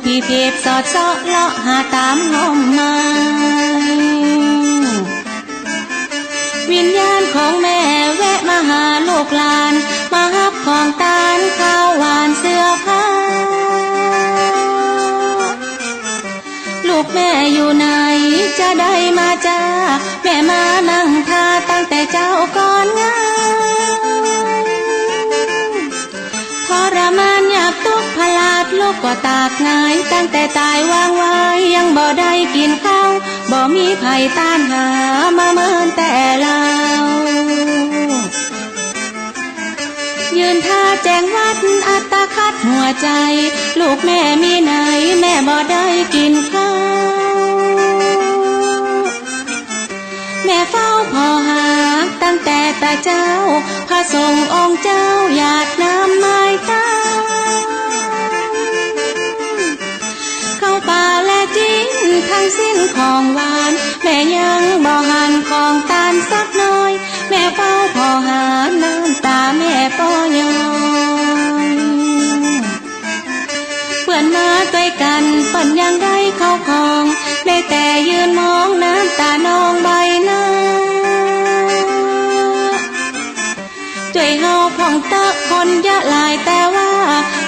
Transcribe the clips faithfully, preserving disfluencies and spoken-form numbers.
ผีเปรตสอดเซาะเลาะหาต๋ามฮ่มไม้ วิญญาณของแม่แวะมาหาลูกหลาน มาฮับของตานข้าวหวานเสื้อผ้า ลูกแม่อยู่ไหนจะได้มาจ้า แม่มานั่งท่าตั้งแต่เจ๊าก่อนงาม ทรมานยากตุ๊กข์พลาดลูกก็ตากหงาย ตั้งแต่ต๋ายวางไว้ยังบ่ได้กิ๋นข้าว บ่มีใผตานหามาเมินแต่ลาว ยืนท่าแจงวัดอัตคัดหัวใจ๋ ลูกแม่มีไหนแม่บ่ได้กิ๋นข้าว แม่เฝ้าผ่อหาตั้งแต่ตะเจ๊า พระสงฆ์องค์เจ้าหยาดน้ำไม้ตา ข้าวป๋าและจิ๊นทั้งสิ้นของหวาน แม่ยังบ่หันของตานสักหน้อย แม่เฝ้าผ่อหาน้ำต๋าแม่ป้อย้อย เปื้อนมาตวยกั๋นเปิ้นยังได้เข้าของ ได้แต่ยืนมองน้ำต๋านองใบหน้า จ้วยเฮาพ่องเต๊อะคนเยอะหลายแต่ว่า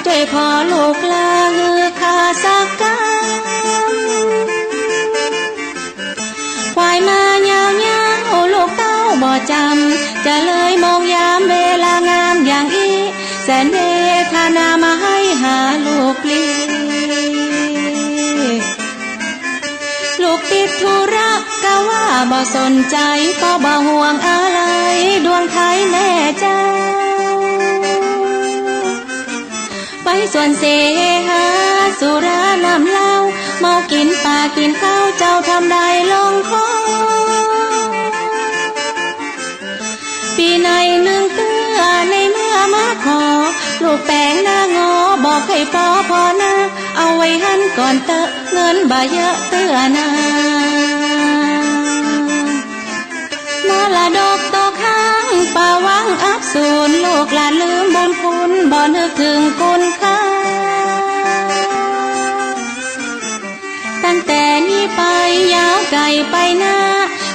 จ้วยผ่อลูกลาหื้อข้าสักกำ ควายมายาวๆ ลูกเต้าบ่จำ จะเลยมองยามเวลางามอย่างอี้ แสนเวทนามาให้หาลูกปลี ลูกติดธุระกะว่าบ่สนใจ๋ ก็บ่ห่วงอะไรดวงไท้แม่เจ้า ไปสวนเสหาสุราน้ำเหล้า เมากิ๋นป๋ากิ๋นข้าวเจ้าทำได้ลงคอ ปี๋ไหนนึ่งเตื้อในเมื่อมาขอ ลูกแป๋งหน้างอบอกให้ปอพอนะ เอาไว้หั้นก่อนเต๊อะเงินบ่เยอะเตื้อนา มรดกตกค้างป๋าหวังอับสูญ ลูกหลานลืมบุญคุณ บ่นึกถึงคุณค่า ตั้งแต่นี้ไปยาวไก๋ไปหน้า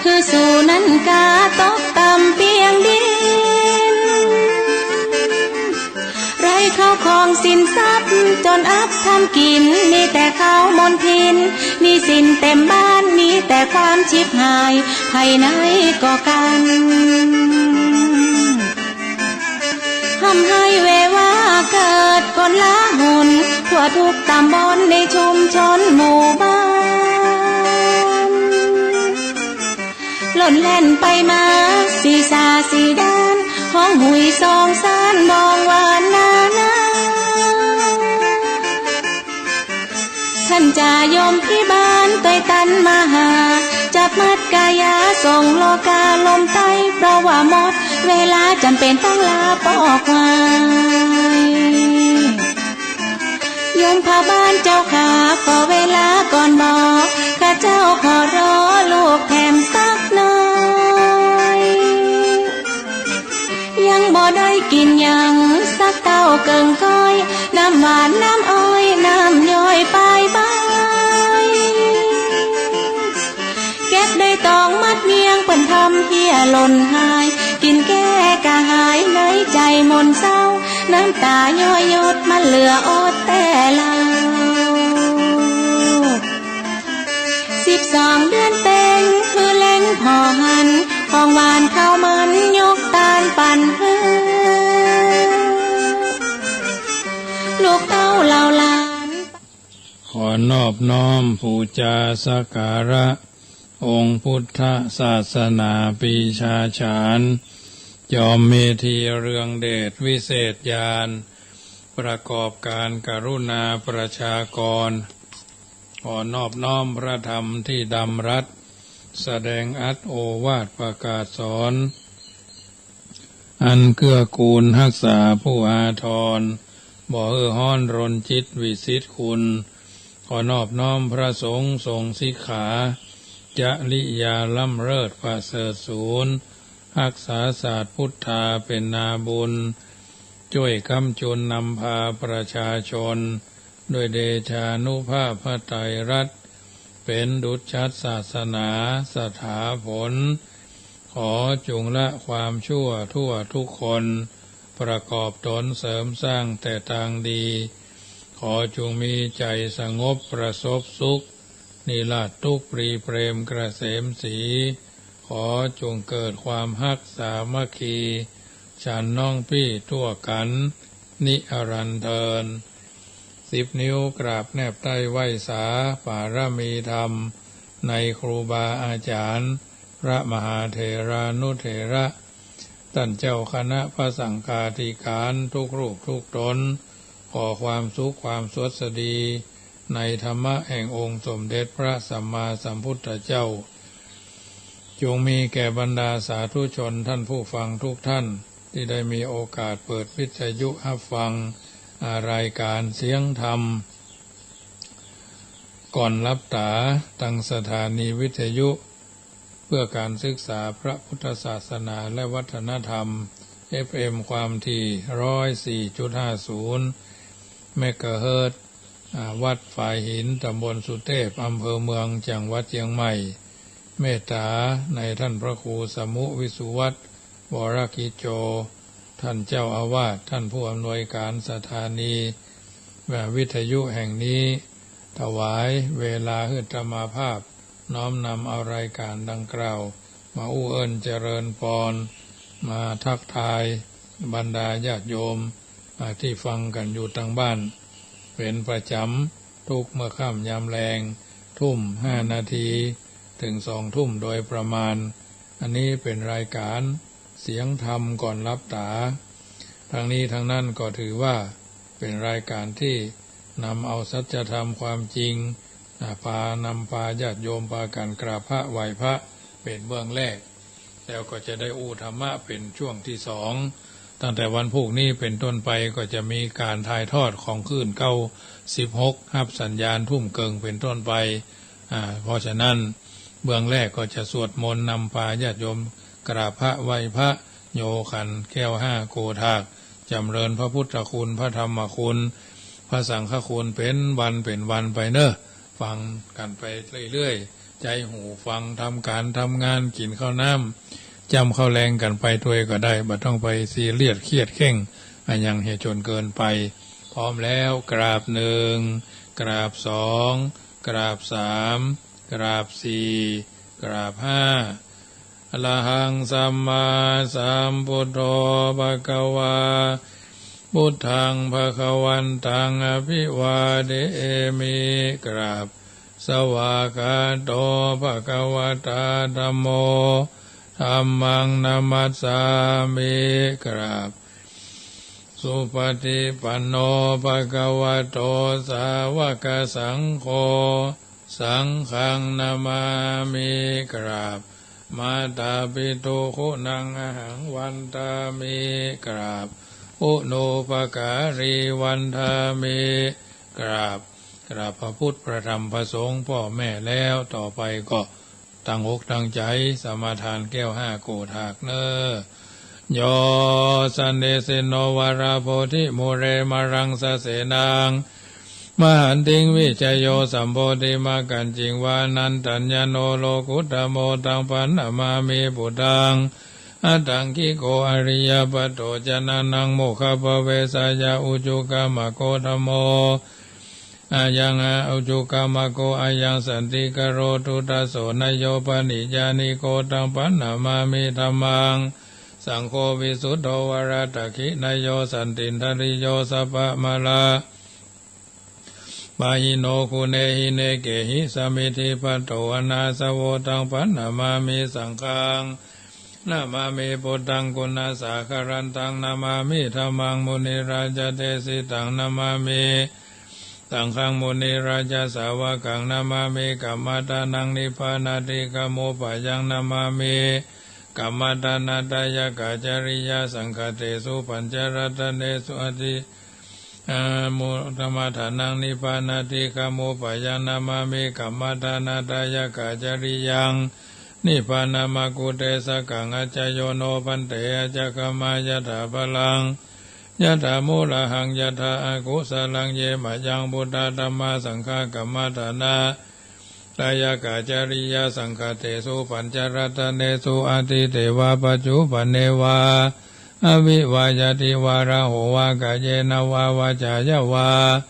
หื้อสูนั้นกาตกต่ำเปียงดิน ไร้เข้าของสินทรัพย์จนอับทำกิ๋น มีแต่ข้าวมลทิน หนี้สินเต็มบ้าน มีแต่ความฉิบหาย ไผไหนก็กั๋น ทำให้แววาเกิดคนละหน ทั่วทุกต๋ำบลในชุมชนหมู่บ้าน ล่นแล่นไปมาสี่ส่าสี่ด้าน ฮ้องหุยสองซ่านมองหวานนานา ท่านจ่าโยมพิบาลตวยตันมาหา จับมัดกายาส่งโลกาลมไต เพราะว่าหมดเวลาจ๋ำเป๋นต้องลาปอกควาย โยมพาบ้านเจ้าข้า ขอเวลาก่อนบ่ ข้าเจ้าขอรอลูกแถมสักหน้อย ยังบ่ได้กิ๋นหยังสักเต้าเกิ่งก้อย น้ำหวานน้ำอ้อยน้ำย้อยปายใบ เก็บได้ตองมัดเมี่ยงเปิ้นทำเพี้ยหล่นหาย กิ๋นแก้กระหายในใจ๋หม่นเศร้า น้ำต๋าย้อยหยดมันเหลืออดแต่เหล้า สิบสองเดือนเต็งคือเล็งผ่อหัน ของหวานข้าวมันยกตานปั๋นหื้อ ลูกเต้าเหล่าหลาน ขอนอบน้อมปู๋จาสักการะองค์พุทธศาสนาปีชาฉาน จอมเมธีเรืองเดชวิเศษญาณ ประกอบการกรุณาประชากร ขอนอบน้อมพระธรรมที่ดำรัส แสดงอัตถ์โอวาทประกาศสอน อันเกื้อกูลฮักษาผู้อาทร บ่หื้อฮ้อนรนจิตวิสิทธิคุณ ขอนอบน้อมพระสงฆ์ทรงสิกขา จริยาล้ำเลิศประเสริฐสูน ฮักษาศาสตร์พุทธาเป๋นนาบุญ จ้วยค้ำจุนนำพาประชาชน ด้วยเดชานุภาพพระไตรรัตน์ เป๋นดุจฉัตรศาสนาสถาผล ขอจุ่งละความชั่วทั่วทุกคน ประกอบตนเสริมสร้างแต่ตางดี ขอจุ่งมีใจ๋สงบประสบสุข นิราศทุกข์ปรีเปรมเกษมศรี ขอจุ่งเกิดความฮักสามัคคี ฉันน้องปี้ทั่วกั๋น นิรันดร์เทอญ สิบนิ้วกราบแนบใต้ไหว้สาปารมีธรรม ในครูบาอาจ๋ารย์ พระมหาเถรานุเถระ ต้านเจ้าคณะพระสังฆาธิการทุกรูปทุกต๋น ขอความสุขความสวัสดี ในธรรมะแห่งองค์สมเด็จพระสัมมาสัมพุทธเจ้า จุ่งมีแก่บรรดาสาธุชนท่านผู้ฟังทุกท่าน ตี้ได้มีโอกาสเปิดวิทยุฮับฟัง อ่า รายก๋านเสียงธรรม ก่อนหลับต๋า ตางสถานีวิทยุเพื่อก๋านศึกษาพระพุทธศาสนาและวัฒนธรรม เอฟเอ็ม ความถี่ ร้อยสี่จุดห้าศูนย์ เมกะเฮิรตซ์ อ่า วัดฝายหิน ต๋ำบลสุเทพ อำเภอเมือง จังหวัดเจียงใหม่ เมตต๋าในต้านพระครูสมุห์ วิสุวัฒน์ วรกิจโจ ต้านเจ้าอาวาส ต้านผู้อำนวยก๋านสถานี อ่า วิทยุแห่งนี้ ถวายเวลาหื้ออาตมาภาพ น้อมนำเอารายก๋านดังกล่าว มาอู้เอิ้นเจริญปอน มาทักทายบรรดาญาติโยม อ่า ตี้ฟังกั๋นอยู่ตางบ้าน เป๋นประจ๋ำทุกเมื่อค่ำยามแลง ทุ่มห้านาที เถิงสองทุ่มโดยประมาณ อันนี้เป๋นรายก๋านเสียงธรรมก่อนหลับต๋า ทั้งนี้ทั้งนั้นก็ถือว่าเป๋นรายก๋านตี้นำเอาสัจธรรมความจริง อ่า ปา นำปาญาติโยมปากั๋นกราบพระไหว้พระเป๋นเบื้องแรก แล้วก็จะได้อู้ธรรมะเป๋นช่วงตี้สอง ตั้งแต่วันพูกนี้เป๋นต้นไปก็จะมีก๋านถ่ายทอดของคลื่นเก้าสิบหก ฮับสัญญาณทุ่มเกิ่งเป๋นต้นไป อ่า เพราะฉะนั้นเบื้องแรกก็จะสวดมนต์นำปาญาติโยมกราบพระไหว้พระ โยขันแก้วห้าโกฏาก จ๋ำเริญพระพุทธคุณ พระธรรมคุณ พระสังฆคุณ เป๋นวันเป๋นวันไปเน่อ ฟังกั๋นไปเรื่อยๆ ใจ๊หูฟัง ทำก๋านทำงาน กิ๋นข้าวน้ำ จ้ำข้าวแลงกั๋นไปตวยก็ได้ บ่ต้องไปซีเรียสเครียดเคร่งอะหยังเหียจนเกินไป พร้อมแล้ว กราบหนึ่ง กราบสอง กราบสาม กราบสี่ กราบห้า อะระหังสัมมาสัมพุทโธ ภะคะวา พุทธัง ภะคะวันตัง อะภิวาเทมิ กราบ สวากขาโต ภะคะวะตา ธัมโม ธัมมัง นะมัสสามิ กราบ สุปฏิปันโน ภะคะวะโต สาวกสังโฆ สังฆัง นะมามิ กราบ มาตาปิตุ กุณัง อะหัง วันทามิ กราบ อุณูปการี วันทามิ กราบ กราบพระพุทธ พระธรรม พระสงฆ์ พ่อแม่แล้ว ต่อไปก็ตั้งอกตั้งใจ๋สมาทานแก้วห้าโกฏากเน่อ โย สันทิสินโน วะระโพธิ มูเล มะรังสะเสนัง มหันติง วิชโย สัมโพธิมักขัญญิง วานันตัญญโน โลกุตโม ตัง พันนามามิ ปุตตัง อะทังกิโก อะริยะปัตโต จะนะนัง โมคคัพพะเวสสะยะ อุจุกะมะโก ธัมโม อะยัง อะ อุจุกะมะโก อะยัง สันติกะโร ทุตโส นะโย ปะหิญญาณิโก ตัง พันนามามิ ธัมมัง สังโฆ วิสุตโต วะระตะขินะโย สันตินทะริโย สัพพะมาลา ปะหิโน กุเณหิ เนเกหิ สะมิทธิปัตโต อะนาสโว ตัง พันนามามิ สังฆัง นะมามิ พุทธัง กุณะสาคะรันตัง นะมามิ ธัมมัง มุนิราชะเดสิตัง นะมามิ สังฆัง มุนิราชะสาวะกัง นะมามิ กัมมะทานัง นิพพานาทิกะมุปปะยัง นะมามิ กัมมะทานะทายะกะจะริยา สังฆะเตสุ ปัญจะรัตเนสุ อะทิ อะมุตตมะทานัง นิพพานาทิกะมุปปะยัง นะมามิ กัมมะทานะทายะกะจะริยัง นิพพานะมะกุเตสะกัง อัจจะโยโน ภันเต อัจจะขะมะ ยะถาภะลัง Yathā mūlahaṃ yathā akusalaṃ, ye mayaṃ buddhadhammasaṅghākammaṭṭhānā dāyakā cariyāsaṅghattesu pañcarattanesu atīte vā paccuppane vā, avivā yadivassaraho vā, kāyena vā vācāya vā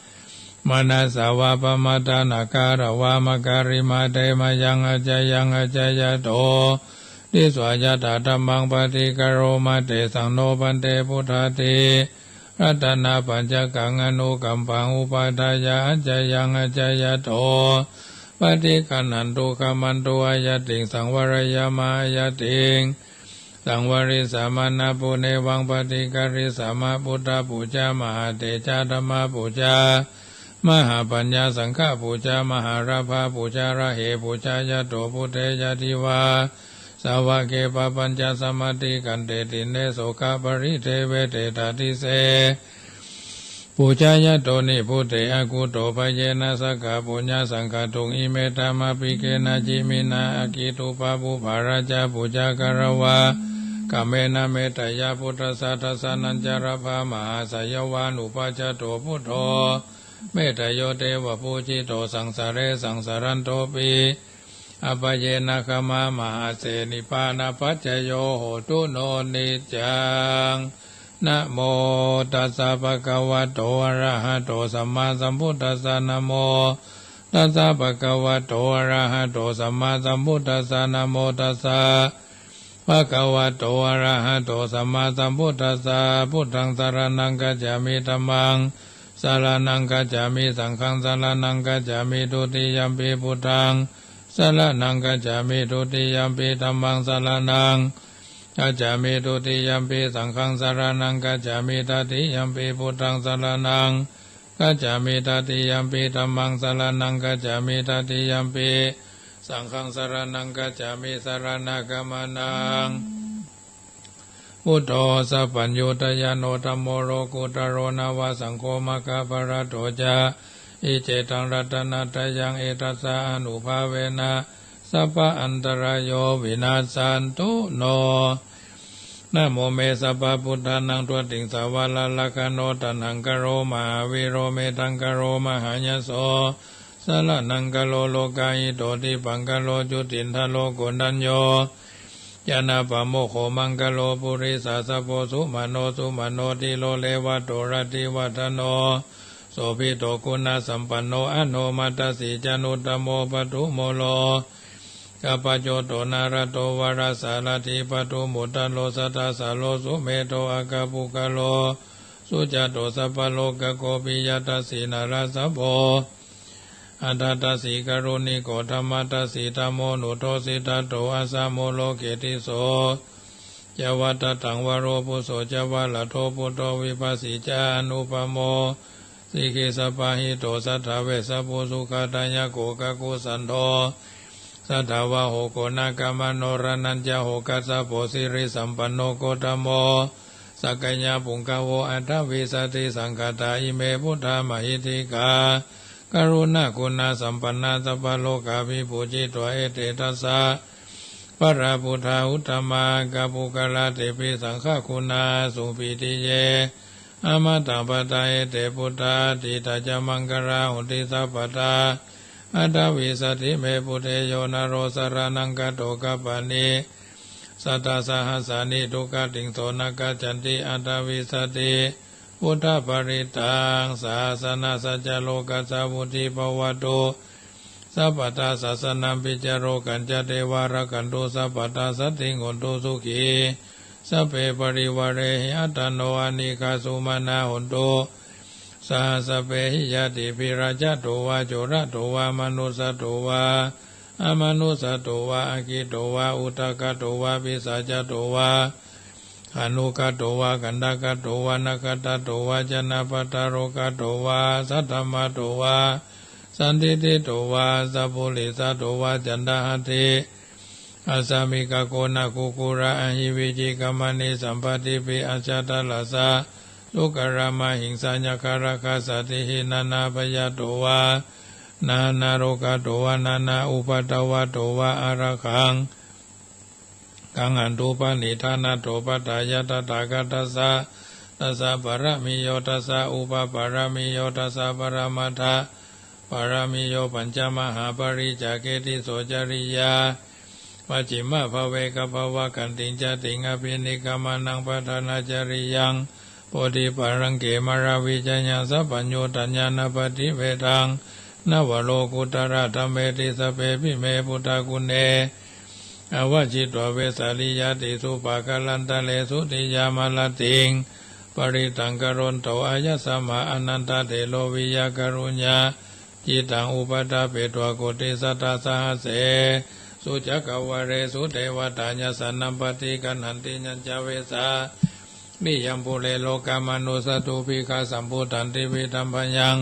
manasā vā, pamādaṃ na katvā makkarimaṃ, te mayaṃ accayaṃ accayato disvā, yathādhammaṃ paṭikaroma. Tesaṃ no bhante buddhāti ratanapañcakaṃ anukampaṃ upādāya, accayaṃ accayato paṭiggaṇhantu khamatu, ayattiṃ saṃvareyyāma, ayattiṃ saṃvarissāma, na punevaṃ paṭiggarissāma. Buddhapūjā mahātejā, dhammapūjā mahāpaññā, saṅghapūjā mahālābhapūjā, rāhepūjā yato buddhe yadivassavāhake, pāpañca samātikkhanti, dīne sokaparidevehi, tatise pūjā yato nibbute, akutto bhayena saha puññasaṅkhātuṃ. Imetāmāpi gena jimhinā, aggi duppabhū parajāpūjā, kālavagghamena metteyya, buddhassa dasanañca labhā mahāseyyaṃ. Vānupajjhato buddho metteyyo devapūjito, saṃsare saṃsarantopi abyāpajjhato, mahāse nibbānapaccayo hotu no niccaṃ. Namo tassa bhagavato arahato sammāsambuddhassa. Namo tassa bhagavato arahato sammāsambuddhassa. Namo tassa bhagavato arahato sammāsambuddhassa. Buddhaṃ saraṇaṃ gacchāmi. Dhammaṃ saraṇaṃ gacchāmi. Saṅghaṃ saraṇaṃ gacchāmi. Dutiyampi buddhaṃ saraṇaṃ gacchāmi. Dutiyampi dhammaṃ saraṇaṃ gacchāmi. Dutiyampi saṅghaṃ saraṇaṃ gacchāmi. Tatiyampi buddhaṃ saraṇaṃ gacchāmi. Tatiyampi dhammaṃ saraṇaṃ gacchāmi. Tatiyampi saṅghaṃ saraṇaṃ gacchāmi. Saraṇagamanaṃ. Buddho sabbaññutañāṇo, dhammo lokuttaro nava, saṅgho maggaphalaṭṭho ca, iccetaṃ ratanattayaṃ, etassa ānubhāvena sabba antarāyo vinassantu no. Namo me sabbabuddhānaṃ dvattiṃsavāralakkhaṇo, taṇhaṅkaro mahāvīro, medhaṅkaro mahāyaso, saraṇaṅkaro lokahito, dīpaṅkaro jutiṇṭharo, koṇḍañño janapāmokkho, maṅgalo purisāsabho, sumano sumano dhīro, revato rativaḍḍhano, sobhito guṇasampanno, anomadassī januttamo, padumo lo kapajjoto, nārado varasārathī, padumu taro satasāro, sumedho aggapuggalō, sujāto sabbalokaggo, piyadassī narāsabho, atthadassī kāruṇiko, dhammadassi dhammonuddho, siddhattho asamo loke, tisso ca vadataṃ varo, phusso ca valado buddho, vipassī ca anupamo, sikhī sabbahito satthā, vessabhū sukhadāyako, kakusandho satthavāho, koṇāgamano raṇañjaho, kassapo sirisampanno gotamo, sakyapuṅgavo. Aṭṭhavīsati saṅkhāṭā ime buddhamahiddhikā, karuṇāguṇasampannā sabbalokavibhūjitā, ete tassa balābuddhā uttamāaggapuggalā, tepi saṅghaguṇāsubhitiye amataṃ paṭṭhāhi te buddhā, atītā ca maṅgalā honti sabbadā. Aṭṭhavīsati me buddhe yo naro saraṇaṃ gato, kappāni sattasahassāni duggatiṃ so na gacchanti. Aṭṭhavīsati buddhaparittaṃ, sāsanassa ca lokassa vuḍḍhī bhavatu sabbadā. Sāsanampi ca lokañca devā rakkhantu sabbadā, saddhiṃ hontu sukhī sabbe parivārehi, attāno anīghā sumanā hontu saha sabbehi ñātibhi. Rājato vā corato vā manussato vā amanussato vā aggito vā udakato vā pisācato vā khāṇukato vā kaṇṭakato vā nakkhattato vā janapadarogato vā saddamato vā sandiṭṭhito vā asappurisato vā caṇḍahatthi-assamigagoṇakukkuraahivicikamaṇisappadīpiacchataracchasūkaramahiṃsayakkharakkhasādīhi nānābhayato vā nānārogato vā nānāupaddavato vā ārakkhaṃ gaṇhantu paṇidhānato. Patthāya tathāgatassa Dasapāramiyo, dasaupaparamiyo, dasaparamatthapāramiyo, pañcamahāpariccāge tīso cariyā. Pacchimabhave gabbhāvakkantiṃ jātiṃ abhinikkhamanaṃ padhānacariyaṃ, bodhipallaṅke māravijayaṃ sabbaññutañāṇapaṭivedhaṃ navalokuttaradhammeti sabbepime buddhaguṇe āvajjitvā vesāliyā tīsu pākārantaresu tiyāmarattiṃ parittaṃ karonto āyasmā Anantatherā viya kāruññacittaṃ upaṭṭhapetvā koṭisatasahassesu cakkavāḷesu devatā yassāṇaṃ paṭiggaṇhanti yañca vesā liyaṃ pure rogāmanussadubbhikkhasambhūtan tividhaṃ bhayaṃ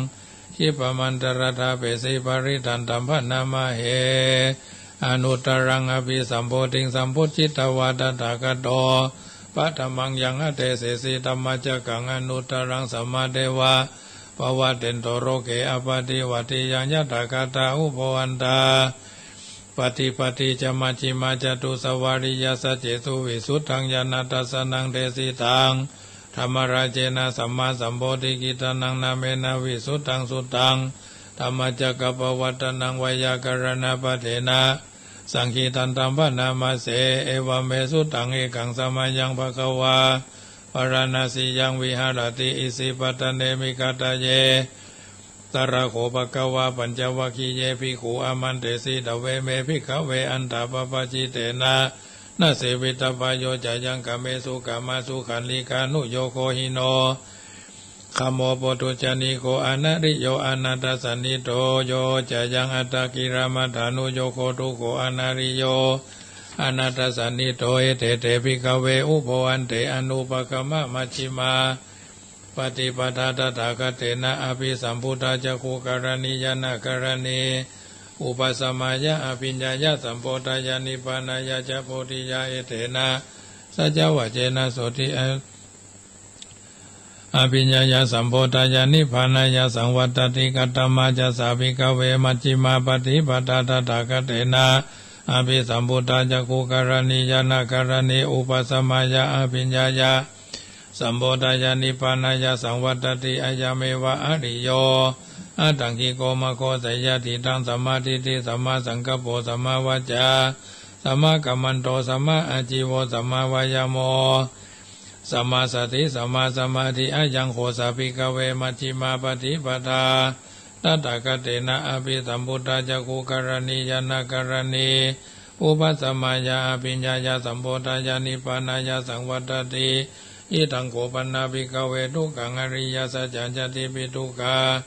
khippamantaradhāpesi parittaṃ taṃ bhaṇāma he. Anuttaraṃ abhisambodhiṃ sambujjhitvā tathāgato paṭhamaṃ yaṃ adesesi dhammacakkaṃ anuttaraṃ sammādeva pavattento loke appaṭivattiyaṃ yathāgatā ubho antā paṭipatti ca majjhimā catusavariyasaccesu visuddhaṃ ñāṇadassanaṃ desitaṃ dhammarājena sammāsambodhikittanaṃ nāmena visuddhaṃ suttaṃ dhammacakkappavattanaṃ veyyākaraṇapaṭṭhena saṅgītantaṃ bhaṇāma se. Evaṃ me sutaṃ. Ekaṃ samayaṃ bhagavā bārāṇasiyaṃ viharati isipatane migadāye. Tatra kho bhagavā pañcavaggiye bhikkhū āmantesi: Dveme, bhikkhave, antā pabbajitena na sevitabbā. Yo cāyaṃ kāmesu kāmasukhallikānuyogo hīno gammo pothujjaniko anariyo anatthasañhito, yo cāyaṃ attakilamathānuyogo dukkho anariyo anatthasañhito. Ete te, bhikkhave, ubho ante anupagamma majjhimā paṭipadā tathāgatena abhisambuddhā cakkhukaraṇī ñāṇakaraṇī upasamāya abhiññāya sambodhāya nibbānāya ca bodhiyā. Etena saccavajjena sotthi abhiññāya sambodhāya nibbānāya saṃvattati. Katamā ca sā, bhikkhave, majjhimā paṭipadā tathāgatena abhisambuddhā cakkhukaraṇī ñāṇakaraṇī upasamāya abhiññāya sambodhāya nibbānāya saṃvattati? Ayameva ariyo aṭṭhaṅgiko maggo, seyyathīdaṃ: sammādiṭṭhi sammāsaṅkappo sammāvācā sammākammanto sammāājīvo sammāvāyāmo sammāsati sammāsamādhi. Ayaṃ kho sā, bhikkhave, majjhimā paṭipadā tathāgatena abhisambuddhā cakkhukaraṇī ñāṇakaraṇī upasamāya abhiññāya sambodhāya nibbānāya saṃvattati. Idaṃ kho pana, bhikkhave, dukkhaṃ ariyasaccaṃ: jātipi dukkhā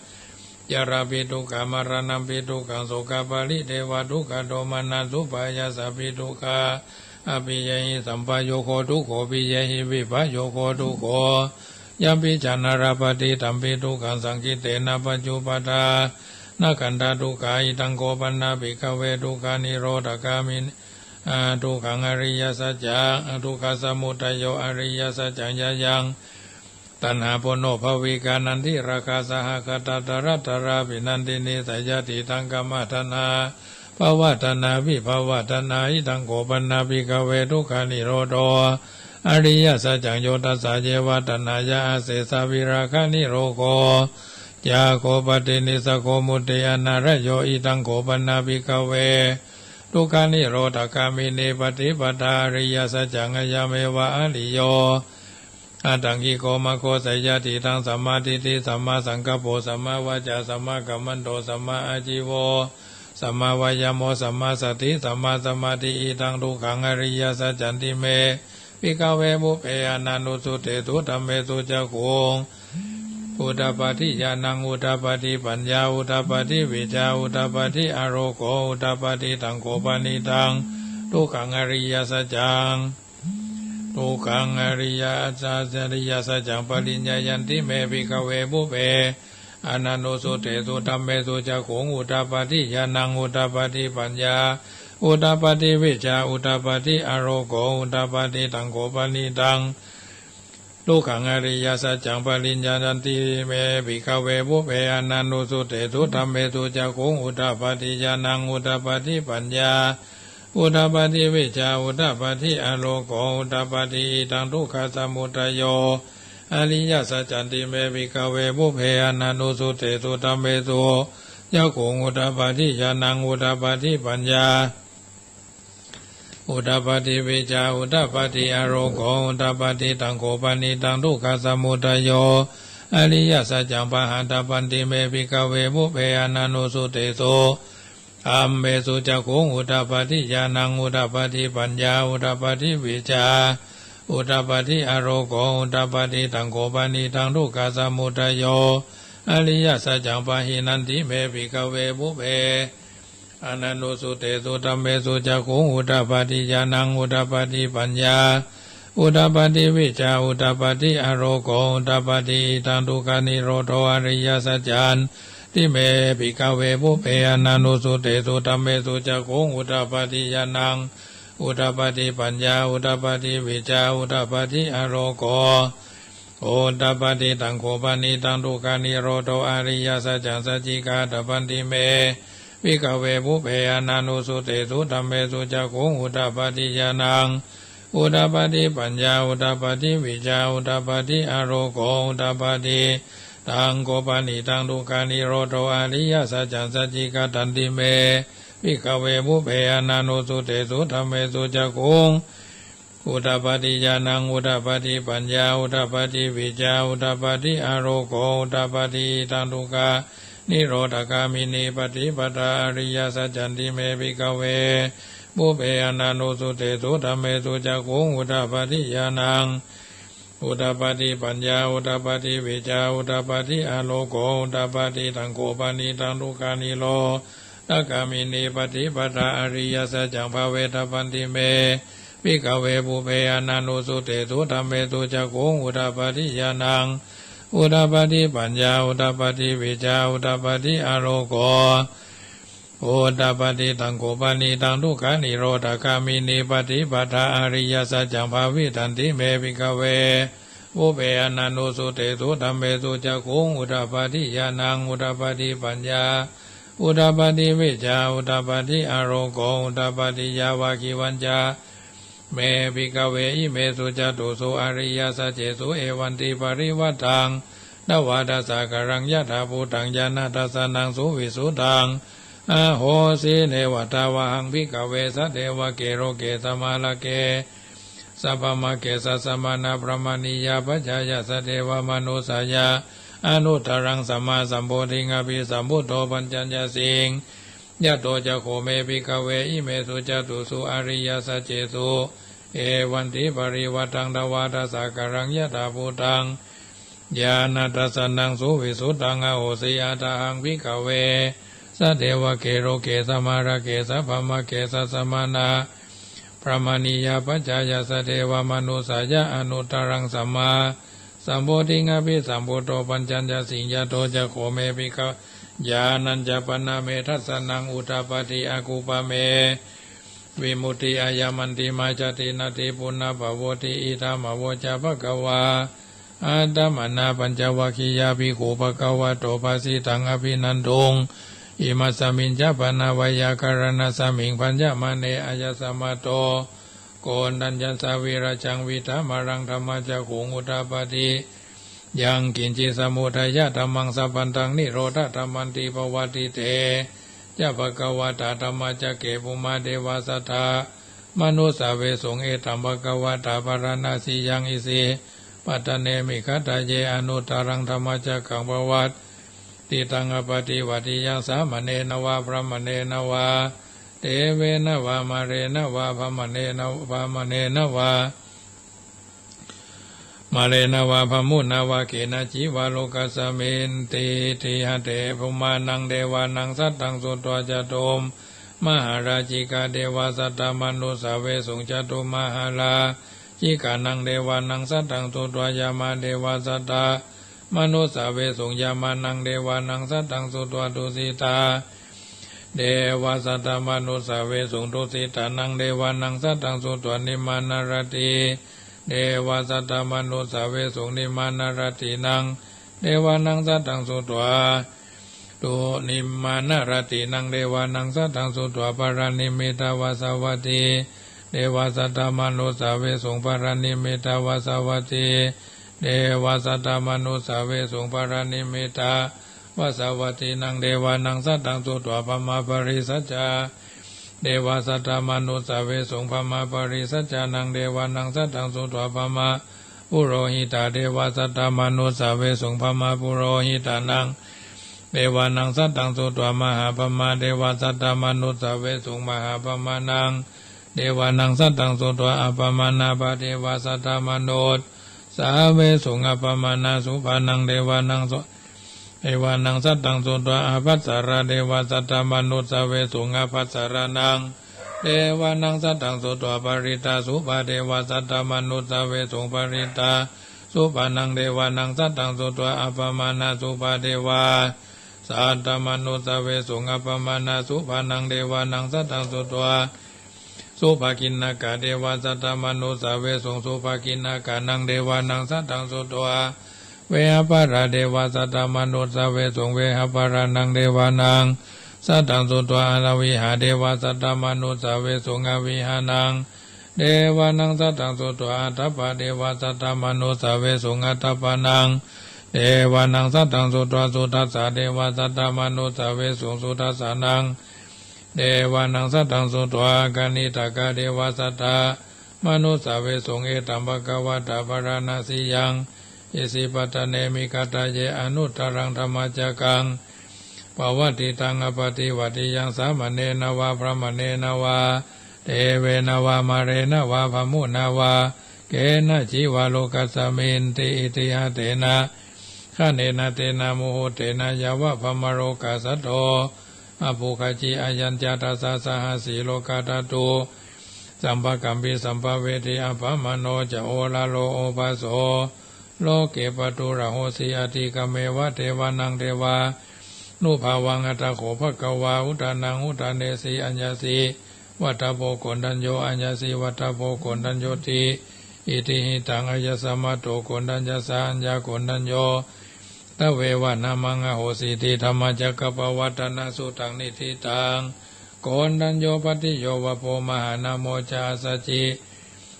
jarāpi dukkhā maraṇampi dukkhaṃ sokaparidevadukkhadomanassupāyāsāpi dukkhā appiyehi sampayogo dukkho, piyehi vippayogo dukkho, yampicchaṃ na labhati tampi dukkhaṃ saṅkhittena pañcupādānakkhandhā dukkhā. Idaṃ kho pana, bhikkhave, dukkhanirodhagāminī, a, dukkhaṃ ariyasaccaṃ, dukkhasamudayo ariyasaccaṃ: yayaṃ taṇhā ponobbhavikā nandirāgasahagatā tatratatrābhinandinī, seyyathīdaṃ: kāmataṇhā bhavataṇhā vibhavataṇhā. Idaṃ kho pana, bhikkhave, dukkhanirodho ariyasaccaṃ: yo tassāyeva taṇhāya asesavirāganirodho cāgo paṭinissaggo mutti anālayo. Idaṃ kho pana, bhikkhave, dukkhanirodhagāminī paṭipadā ariyasaccaṃ: ayameva ariyo aṭṭhaṅgiko maggo, seyyathīdaṃ: sammādiṭṭhi sammāsaṅkappo sammāvācā sammākammanto sammāājīvo sammāvāyāmo sammāsati sammāsamādhi. Idaṃ dukkhaṃ ariyasaccanti me, bhikkhave, pubbe ananussutesu dhammesu cakkhuṃ udapādi ñāṇaṃ udapādi paññā udapādi vijjā udapādi āloko udapādi. Taṃ kho panidaṃ dukkhaṃ ariyasaccaṃ, dukkhaṃ ariya-, ariyasaccaṃ pariññeyyanti me, bhikkhave, pubbe ananussutesu dhammesu cakkhuṃ udapādi ñāṇaṃ udapādi paññā udapādi vijjā udapādi āloko udapādi. Taṃ kho panidaṃ dukkhaṃ ariyasaccaṃ pariññeyyanti me, bhikkhave, pubbe ananussutesu dhammesu cakkhuṃ udapādi ñāṇaṃ udapādi paññā udapādi vijjā udapādi āloko udapādi. Idaṃ dukkhasamudayo อริยสัจจันติเม ภิกขเว ปubbe ananussutesu dhammesu cakkhuṃ udapādi ñāṇaṃ udapādi paññā udapādi vijjā udapādi āloko udapādi. Taṃ kho panidaṃ dukkhasamudayo ariyasaccaṃ pahātabbanti me, bhikkhave, pubbe ananussutesu dhammesu cakkhuṃ udapādi ñāṇaṃ udapādi paññā udapādi vijjā udapādi āloko udapādi. Taṃ kho panidaṃ dukkhasamudayo ariyasaccaṃ pahīnanti me, bhikkhave, pubbe ananussutesu dhammesu cakkhuṃ udapādi ñāṇaṃ udapādi paññā udapādi vijjā udapādi āloko udapādi. Idaṃ dukkhanirodho ariyasaccanti me, bhikkhave, pubbe ananussutesu dhammesu cakkhuṃ udapādi ñāṇaṃ udapādi paññā udapādi vijjā udapādi āloko udapādi. Taṃ kho panidaṃ dukkhanirodho ariyasaccaṃ sacchikātabbanti me, bhikkhave, pubbe ananussutesu dhammesu cakkhuṃ udapādi ñāṇaṃ udapādi paññā udapādi vijjā udapādi āloko udapādi. Taṃ kho panidaṃ dukkhanirodho ariyasaccaṃ sacchikatanti me, bhikkhave, pubbe ananussutesu dhammesu cakkhuṃ udapādi ñāṇaṃ udapādi paññā udapādi vijjā udapādi āloko udapādi. Idaṃ dukkhanirodhagāminī paṭipadā ariyasaccanti me, bhikkhave, pubbe ananussutesu dhammesu cakkhuṃ udapādi ñāṇaṃ udapādi paññā udapādi vijjā udapādi āloko udapādi. Taṃ kho panidaṃ dukkhanirodhagāminī paṭipadā ariyasaccaṃ bhāvetabbanti me, bhikkhave, pubbe ananussutesu dhammesu cakkhuṃ udapādi ñāṇaṃ udapādi paññā udapādi vijjā udapādi āloko udapādi. Taṃ kho panidaṃ dukkhanirodhagāminī paṭipadā ariyasaccaṃ bhāvitanti me, bhikkhave, pubbe ananussutesu dhammesu cakkhuṃ udapādi ñāṇaṃ udapādi paññā udapādi vijjā udapādi āloko udapādi. Yāvakīvañca me, bhikkhave, imesu catūsu ariyasaccesu evantiparivaṭṭaṃ dvādasākāraṃ yathābhūtaṃ ñāṇadassanaṃ suvisuddhaṃ ahosi, neva tāvāhaṃ, bhikkhave, sadevake loke samārake sabrahmake sassamaṇabrāhmaṇiyā pajāya sadevamanussāya anuttaraṃ sammāsambodhiṃ abhisambuddho paccaññāsiṃ. Yato ca kho me, bhikkhave, imesu catūsu ariyasaccesu evantiparivaṭṭaṃ dvādasākāraṃ yathābhūtaṃ ñāṇadassanaṃ suvisuddhaṃ ahosi, athāhaṃ, bhikkhave, sadevake loke samārake sabrahmake sassamaṇabrāhmaṇiyā pajāya sadevamanussāya anuttaraṃ sammāsambodhiṃ abhisambuddho paccaññāsiṃ. Yato ca kho me, bhikkhave, ñāṇañca pana me dassanaṃ udapādi, akuppā me vimutti, ayamantimā jāti, natthi punabbhavoti. Idamavoca bhagavā. Attamanā pañcavaggiyā bhikkhū bhagavato bhāsitaṃ abhinanduṃ. Imasmiñca pana veyyākaraṇasmiṃ bhaññamāne āyasmato Koṇḍaññassa virajaṃ vītamalaṃ dhammacakkhuṃ udapādi: yaṅkiñci samudayadhammaṃ sabbantaṃ nirodhadhammanti. Pavattite ca bhagavatā dhammacakke bhummā devā saddamanussāvesuṃ: etambhagavatā bārāṇasiyaṃ isipatane migadāye anuttaraṃ dhammacakkaṃ pavattitaṃ appaṭivattiyaṃ samaṇena vā brāhmaṇena vā devena vā mārena vā brāhmaṇena, brāhmaṇena vā mārena vā brahmunā vā kenaci vā lokasminti. Tiha te bhummānaṃ devānaṃ saddaṃ sutvā cakkhumā mahārājikā devā saddamanussāvesuṃ. Cakkhumahārājikānaṃ devānaṃ saddaṃ sutvā yāmā devā saddamanussāvesuṃ. Yāmānaṃ devānaṃ saddaṃ sutvā tusitā devā saddamanussāvesuṃ. Tusitānaṃ devānaṃ saddaṃ sutvā nimmānaratī devā saddamanussāvesuṃ. Nimmānaratīnaṃ devānaṃ saddaṃ sutvā tu, nimmānaratīnaṃ devānaṃ saddaṃ sutvā paranimmitavasavattī devā saddamanussāvesuṃ. Paranimmitavasavattīnaṃ Devā saddamanussāvesuṃ. Paranimmitavasavattinaṃ devānaṃ saddaṃ sutvā brahmā parisajjā devā saddamanussāvesuṃ. Brahmā parisajjānaṃ devānaṃ saddaṃ sutvā brahmā purohitā devā saddamanussāvesuṃ. Brahmā purohitānaṃ devānaṃ saddaṃ sutvā mahābrahmā devā saddamanussāvesuṃ. Mahābrahmānaṃ devānaṃ saddaṃ sutvā brahmā nābhā devā saddamanussāvesuṃ. Brahmā nābhānaṃ devānaṃ su- devānaṃ saddaṃ sutvā ābhassarā devā saddamanussāvesuṃ. Ābhassarānaṃ devānaṃ saddaṃ sutvā parittasubhā devā saddamanussāvesuṃ. Parittasubhānaṃ devānaṃ saddaṃ sutvā brahmā nābhā devā saddamanussāvesuṃ. Brahmā nābhānaṃ devānaṃ saddaṃ sutvā subhakiṇhakā devā saddamanussāvesuṃ. Subhakiṇhakānaṃ devānaṃ saddaṃ sutvā vehapphalā devā saddamanussāvesuṃ. Vehapphalānaṃ devānaṃ saddaṃ sutvā alavihā devā saddamanussāvesuṃ. Avihānaṃ devānaṃ saddaṃ sutvā atappā devā saddamanussāvesuṃ. Atappānaṃ devānaṃ saddaṃ sutvā sudassā devā saddamanussāvesuṃ. Sudassānaṃ devānaṃ saddaṃ sutvā akaniṭṭhakā devā saddamanussāvesuṃ. Etaṃ bhagavatā bārāṇasiyaṃ isipatane migadāye anuttaraṃ dhammacakkaṃ pavattitaṃ appaṭivattiyaṃ samaṇena vā brāhmaṇena vā devena vā mārena vā brahmunā vā kenaci vā lokasminti. Itiha tena khaṇena tena muhuttena yāva brahmalokā saddo abbhuggacchi. Ayañca dasasahassī lokadhātu sampakampi sampavedhi. Appamāṇo ca oḷāro obhāso loke pāturahosi, atikkammeva devānaṃ devānubhāvaṃ. Atha kho bhagavā udānaṃ udānesi: Aññāsi vata bho koṇḍañño, aññāsi vata bho koṇḍaññoti. Iti hidaṃ āyasmato koṇḍaññassa aññākoṇḍañño tveva nāmaṃ ahosīti. Dhammacakkappavattana sutaṃ niṭṭhitaṃ. Koṇḍañño pattiyo vappo mahānāmo ca āsajji.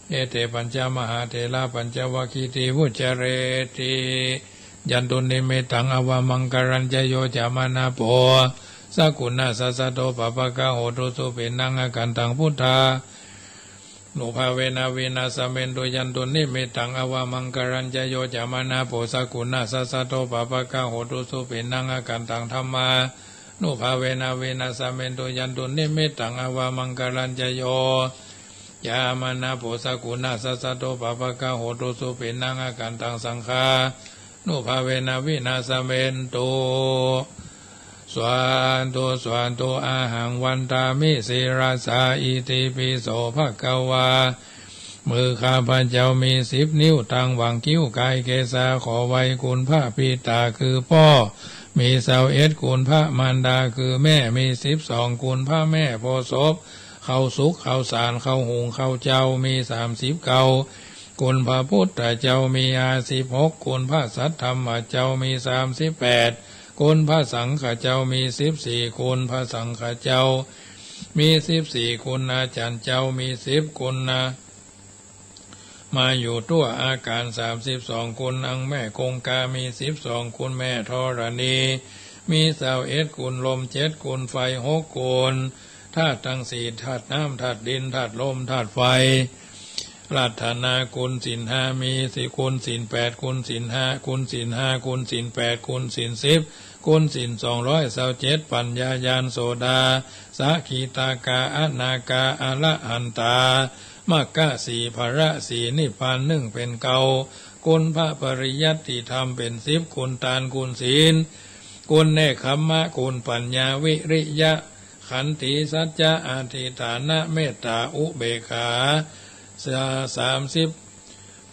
Ete pañca mahātherā pañcavaggīti vuccareti. Yandunnimittaṃ avamaṅgalañca yo cāmanāpo sakuṇassa saddo pāpaggaho dussupinaṃ akantaṃ buddhānubhāvena vināsamentu. Yandunnimittaṃ avamaṅgalañca yo cāmanāpo sakuṇassa saddo pāpaggaho dussupinaṃ akantaṃ dhammānubhāvena vināsamentu. Yandunnimittaṃ avamaṅgalañca yo cāmanāpo sakuṇassa saddo pāpaggaho dussupinaṃ akantaṃ saṅghānubhāvena vināsamentu. Svādu svādu. Ahaṃ vandāmi sirasā itipi so bhagavā. มือข้าพเจ้ามีสิบนิ้ว ตั้งหว่างคิ้ว กายเกศา ข้อไหว้ คุณพระบิดา คือพ่อ มีซาวเอ็ด คุณพระมารดา คือแม่ มีสิบสอง คุณพระแม่ โพธิ์ศพ ข้าวสุก ข้าวสาร ข้าวหุง ข้าวเจ้า มีสามสิบเก้า คุณพระพุทธเจ้า มีห้าสิบหก คุณพระสัทธรรมเจ้า มีสามสิบแปด คุณพระสังฆเจ้า มีสิบสี่ คุณพระสังฆเจ้า มีสิบสี่ คุณอาจารย์เจ้า มีสิบ คุณนะ มาอยู่ทั่วอาการ สามสิบสอง คุณอังแม่คงคา มีสิบสอง คุณแม่ธรณี มีซาวเอ็ด คุณลม เจ็ด คุณไฟ หก คุณธาตุทั้งสี่ ธาตุน้ำ ธาตุดิน ธาตุลม ธาตุไฟ รัตนาคุณศีลห้า มีสี่ คุณศีลแปด คุณศีลห้า คุณศีลห้า คุณศีลแปด คุณศีลสิบ คุณศีลสองร้อยซาวเจ็ด ปัญญาญาณโสดา สกิทาคา อนาคา อรหันตา มรรคสี่ ผลสี่ นิพพานหนึ่ง เป๋นเก้า คุณพระปริยัติธรรมเป๋นสิบ คุณตาน คุณศีล คุณเนกขัมมะ คุณปัญญา วิริยะ ขันติ สัจจะ อธิฐาน เมตตา อุเบกขา ส- สามสิบ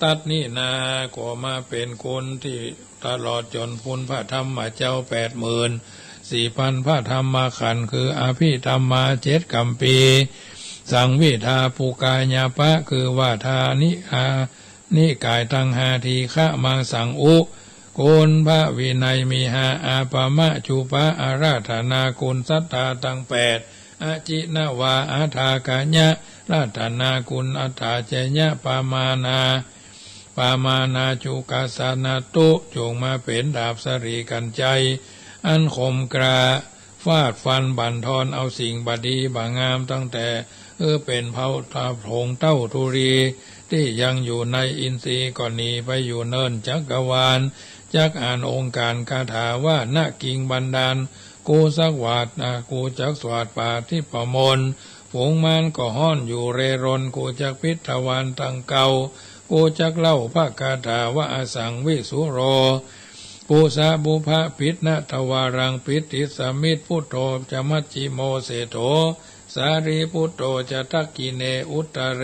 ตัดนี้นา ก็มาเป๋นคุณตี้ตลอดจ๋นคุณพระธรรมเจ้าแปดหมื่นสี่พันพระธรรมขันธ์ คืออภิธรรมาเจ็ดคัมภีร์ สังวิทา ปุคกายปะ คือว่าทานิอานิกายตังห้า ทีฆะ มังสัง อุ คุณพระวินัยมีห้า อาปะมะจุปะ อาราธนาคุณศรัทธาตังแปด อจินวา อาทากะยะ ราธนาคุณ อัฏฐาจยะ ปะมาณา ปมาณาจุกัสสนตุ จงมาเป๋นดาบสะหรี่กั๋นไชย อันคมกล้า ฟาดฟันบั่นทอนเอาสิ่งบ่ดีบ่างามตั้งแต่ หื้อเป๋นเผ่าตาผงเต้าธุลี ตี้ยังอยู่ในอินทรีย์ก็หนีไปอยู่เนินจักรวาล จักอ่านองค์การคาถาว่า นะ กิงบันดาล กูจักสวาท นะ กูจักสวาทปาฏิปมนต์ ฝูงมารก็ฮ้อนอยู่เร่ร่อน กูจักปิดทวารตังเก้า กูจักเล่าพระคาถาว่า อสังวิสุโร ปุสะปุพะ ปิดนะทวารัง ปิดติสสมิต ปุทโธจะมัชฌิโมเศรษฐโถ สารีปุตโตจะทักขิเณ อุตตเร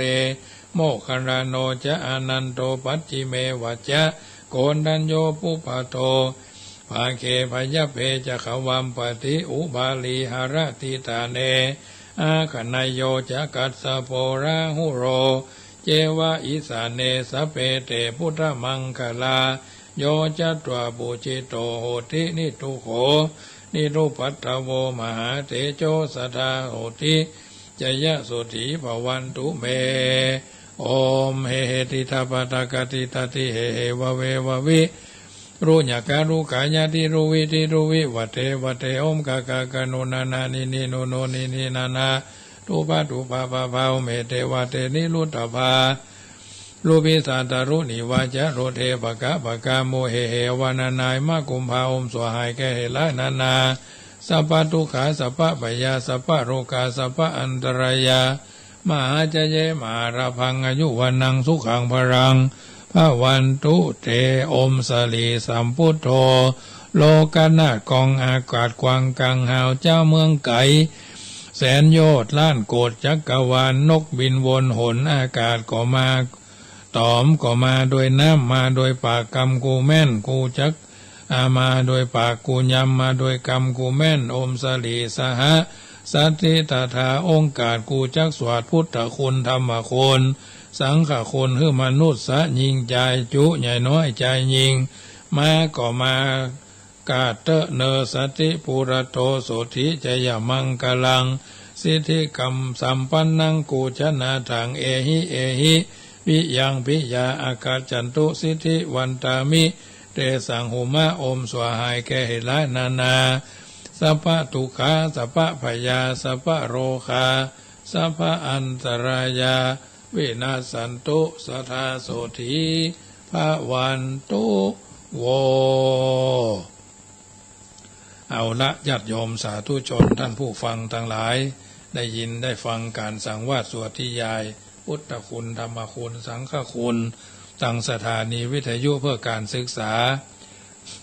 โมคคัลลาโนจะอานันโต ปัชฌิเมวะจะ โกณฑัญโญปุพพะโต ภาเคพยัพเพจะขวัมปติ อุบาลีหรติฏฐาเน อาคเนยโยจะกัสสโป ราหุโล เจวะอีสาเน สพเปเต พุทธมังคลา โยจะตวา ปูจิโตโหติ นิทุโข นิรุปัทธโว มหาเตโจสธาโหติ จยะโสธีภวันตุเม โอม เหเหติทะปะทะกะติตะติ เหเหวะเววะวิ รุญะกะรุกายะติรุวิติรุวิ วะเตวะเต โอม กะกะกะนุนะนะ นินินุนุ นินินะนะ ทุพะทุพะพะพะ โอม เหเตวะเต นิรุตตะภา รุพิสาตะรุณิวาจะ รุเทปะกะปะกามุ เหเหวะนะนายมะกุมภา โอม สั่วหายแก้เหตุร้ายนานา สัพพะทุกขา สัพพะภัยยา สัพพะโรคา สัพพะอันตรายา มหาจะเย มหาลาภัง อายุวัณณัง สุขัง พลัง ภะวันตุเต โอม สะหลีสัมปุทโธ โลกนาถ กองอากาศกว้างก๋างฮาว เจ้าเมืองไก๋ แสนโยชน์ล้านโกฏจักรวาล นกบินวนหนอากาศก็มา ต๋อมก็มาโดยน้ำ มาโดยปาก กำกูแม่น กูจัก อา มาโดยปากกูยำ มาโดยกำกูแม่น โอม สะหลีสหะ สัตถิตถา องค์อาจ กูจักสวาทพุทธคุณ ธรรมคุณ สังฆคุณ หื้อมนุษย์สะยิ่งจายจุ ใหญ่น้อยจายยิ่ง มาก็มา กาเตอะเนอ สัตถิปุระโต โสธิ จยะมังคะลัง สิทธิกำสัมปันนัง กูชนาถัง เอหิ เอหิ ปิยัง ปิยา อาคัจฉันตุ สิทธิวันตามิ เตสัง หุมะ โอม สั่วหายแก้เหตุร้ายนานา สัพพะทุกขา สัพพะภัยยา สัพพะโรคา สัพพะอันตรายา วินัสสันตุ สะทา โสธี ภะวันตุ โว เอาละ ญาติโยมสาธุชน ท่านผู้ฟังตังหลาย ได้ยินได้ฟังก๋านสังวาสสวดนิยาย พุทธคุณ ธรรมคุณ สังฆคุณ ตังสถานีวิทยุเพื่อก๋านศึกษา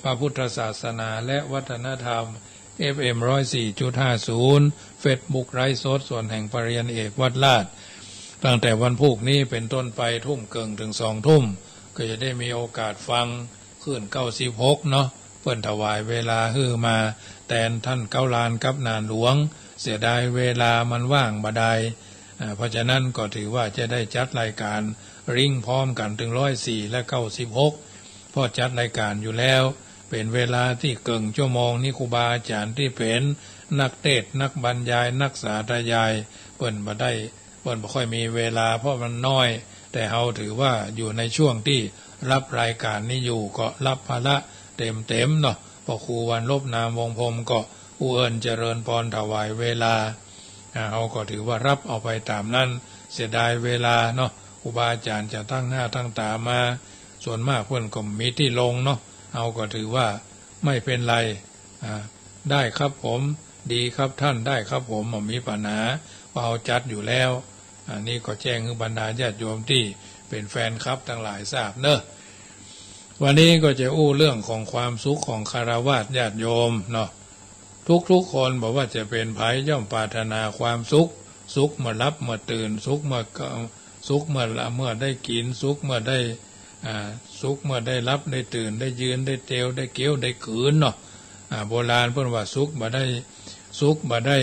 พระพุทธศาสนาและวัฒนธรรม เอฟเอ็ม ร้อยสี่จุดห้าศูนย์ เฟซบุ๊กไลฟ์สด ส่วนแห่งปริญญาเอกวัดราช ตั้งแต่วันพูกนี้เป๋นต้นไป ทุ่มเกิ่งเถิงสองทุ่ม ก็จะได้มีโอกาสฟังคลื่นเก้าสิบหกเนาะ เปิ้นถวายเวลาหื้อมาแตนท่านเก๊าลานกับหนานหลวง เสียดายเวลามันว่างบ่ได้ อ่า เพราะฉะนั้นก็ถือว่าจะได้จัดรายก๋านลิงก์พร้อมกั๋นเถิงร้อยสี่และเก้าสิบหก เพราะจัดรายก๋านอยู่แล้ว เป๋นเวลาตี้เกิ่งชั่วโมงนี้ ครูบาอาจ๋ารย์ตี้เป๋นนักเตสน์ นักบรรยาย นักสาธยาย เปิ้นบ่ได้ เปิ้นบ่ค่อยมีเวลา เพราะมันน้อย แต่เฮาถือว่าอยู่ในช่วงตี้ฮับรายก๋านนี้อยู่ ก็ฮับภาระเต็มๆ เนาะ เพราะครูวันลบนามวงศ์พรหมก็อู้เอิ้นเจริญพรถวายเวลา อ่า เฮาก็ถือว่าฮับเอาไปต๋ามนั้น เสียดายเวลาเนาะ ครูบาอาจ๋ารย์จะตั้งหน้าตั้งต๋ามา ส่วนมากเปิ้นก็บ่มีตี้ลงเนาะ เฮาก็ถือว่าไม่เป็นไร อ่า ได้ครับผม ดีครับท่าน ได้ครับผม บ่มีปัญหา เพราะเฮาจัดอยู่แล้ว อันนี้ก็แจ้งหื้อบรรดาญาติโยมตี้เป๋นแฟนคลับตังหลายทราบเนาะ วันนี้ก็จะอู้เรื่องของความสุขของฆราวาสญาติโยมเนาะ ทุกๆ คนบ่ว่าจะเป๋นใผย่อมปรารถนาความสุข สุขเมื่อหลับเมื่อตื่น สุขเมื่อ สุขเมื่อละ เมื่อได้กิ๋น สุขเมื่อได้ อ่า สุขเมื่อได้หลับได้ตื่น ได้ยืนได้เตียว ได้เกี้ยวได้กืนเนาะ อ่า โบราณเปิ้นว่าสุขบ่ได้ สุขบ่ได้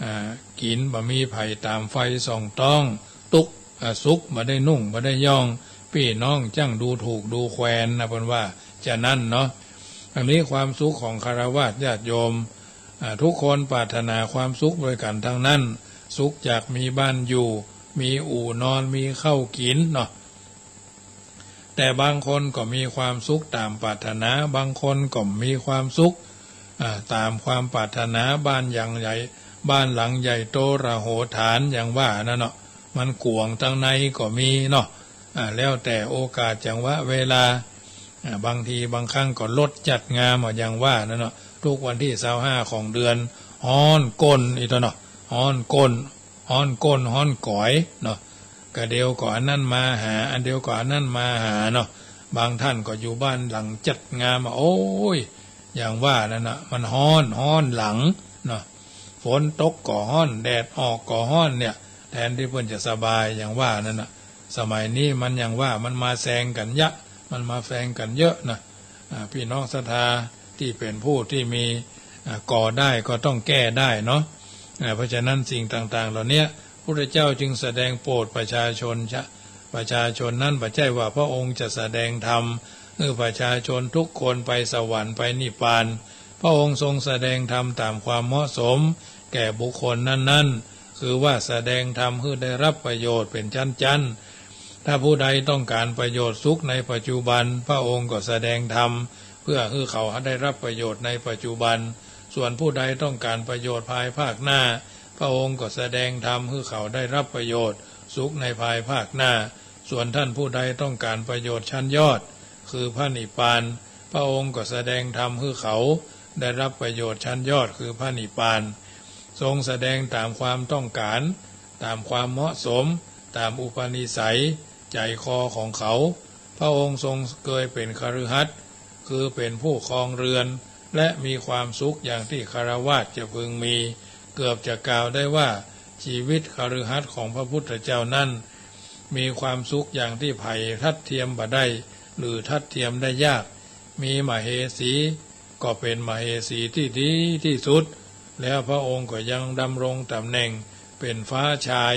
อ่า กิ๋นบ่มีไผ่ต๋ามไฟส่องต๊อง ตุ๊กข์ อ่า สุขบ่ได้นุ่งบ่ได้ย่อง ปี้น้องจั้งดูถูกดูแควนนะ เปิ้นว่าจะนั้นเนาะ อันนี้ความสุขของฆราวาสญาติโยม อ่า ทุกคนปรารถนาความสุขโดยกั๋นตังนั้น สุขจากมีบ้านอยู่ มีอู่นอน มีข้าวกิ๋นเนาะ แต่บางคนก็มีความสุขต๋ามปรารถนา บางคนก็มีความสุข อ่า ต๋ามความปรารถนา บ้านหลังใหญ่ บ้านหลังใหญ่โตมโหฬารอย่างว่านั่นเนาะ มันกว้างตังในก็มีเนาะ อ่า แล้วแต่โอกาสจังหวะเวลา อ่า บางทีบางครั้งก็รถจัดงามอะอย่างว่านั่นเนาะ ทุกวันตี้ซาวห้าของเดือน ฮ้อนก้นอีกตั๊วเนาะ ฮ้อนก้น ฮ้อนก้นฮ้อนก๋อยเนาะ กะเดียวก็อันนั้นมาหา อันเดียวก็อันนั้นมาหาเนาะ บางท่านก็อยู่บ้านหลังจัดงามอะ โอ้ย อย่างว่านั่นน่ะ มันฮ้อน ฮ้อนหลังเนาะ ฝนตกก็ฮ้อน แดดออกก็ฮ้อนเนี่ย แทนตี้เปิ้นจะสบาย อย่างว่านั่นน่ะ สมัยนี้มันอย่างว่ามันมาแซงกั๋นเยอะ มันมาแซงกั๋นเยอะนะ อ่า พี่น้องศรัทธาตี้เป๋นผู้ตี้มี อ่า ก่อได้ก็ต้องแก้ได้เนาะ อ่า เพราะฉะนั้นสิ่งต่างๆ เหล่าเนี้ย พุทธเจ้าจึงแสดงโปรดประชาชน ชะ ประชาชนนั้น บ่ใจ้ว่าพระองค์จะแสดงธรรมหื้อประชาชนทุกคนไปสวรรค์ไปนิพพาน พระองค์ทรงแสดงธรรมต๋ามความเหมาะสมแก่บุคคลนั้นๆ คือว่าแสดงธรรมหื้อได้รับประโยชน์เป๋นจั้นๆ ถ้าผู้ใดต้องการประโยชน์สุขในปัจจุบัน พระองค์ก็แสดงธรรมเพื่อหื้อเขาได้รับประโยชน์ในปัจจุบัน ส่วนผู้ใดต้องการประโยชน์ภายภาคหน้า พระองค์ก็แสดงธรรมหื้อเขาได้รับประโยชน์สุขในภายภาคหน้า ส่วนท่านผู้ใดต้องการประโยชน์ชั้นยอด คือพระนิพพาน พระองค์ก็แสดงธรรมหื้อเขาได้รับประโยชน์ชั้นยอด คือพระนิพพาน ทรงแสดงต๋ามความต้องการ ต๋ามความเหมาะสม ต๋ามอุปนิสัย ใจ๋คอของเขา พระองค์ทรงเกยเป๋นคฤหัสถ์ คือเป๋นผู้ครองเรือน และมีความสุขอย่างตี้ฆราวาสจะพึงมี เกือบจะกล่าวได้ว่า ชีวิตคฤหัสถ์ของพระพุทธเจ้านั้น มีความสุขอย่างตี้ใผทัดเทียมบ่ได้ หรือทัดเทียมได้ยาก มีมเหสี ก็เป๋นมเหสีตี้ดีตี้สุด แล้วพระองค์ก็ยังดำรงต๋ำแหน่งเป๋นฟ้าชาย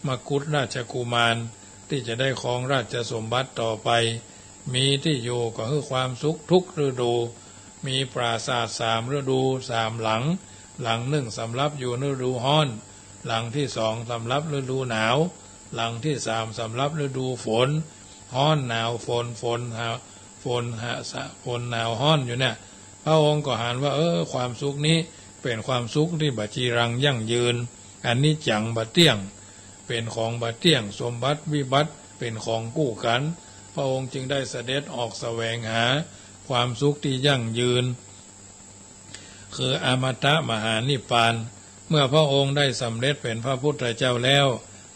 มกุฎราชกุมาร ตี้จะได้ครองราชสมบัติต่อไป มีตี้อยู่ก็หื้อความสุขทุกฤดู มีปราสาทสามฤดูสามหลัง หลังนึ่งสำหรับอยู่ฤดูฮ้อน หลังตี้สองสำหรับฤดูหนาว หลังตี้สามสำหรับฤดูฝน ฮ้อนหนาวฝน ฝนหา ฝนหา ฝนหนาวฮ้อนอยู่เนี่ย พระองค์ก็หันว่า เออ ความสุขนี้เป๋นความสุขตี้บ่จีรังยั่งยืน อนิจจังบ่เตี้ยง เป๋นของบ่เตี้ยง สมบัติวิบัติเป๋นของกู้กั๋น พระองค์จึงได้เสด็จออกแสวงหาความสุขตี้ยั่งยืน คืออมตะมหานิพพาน เมื่อพระองค์ได้สำเร็จเป๋นพระพุทธเจ้าแล้ว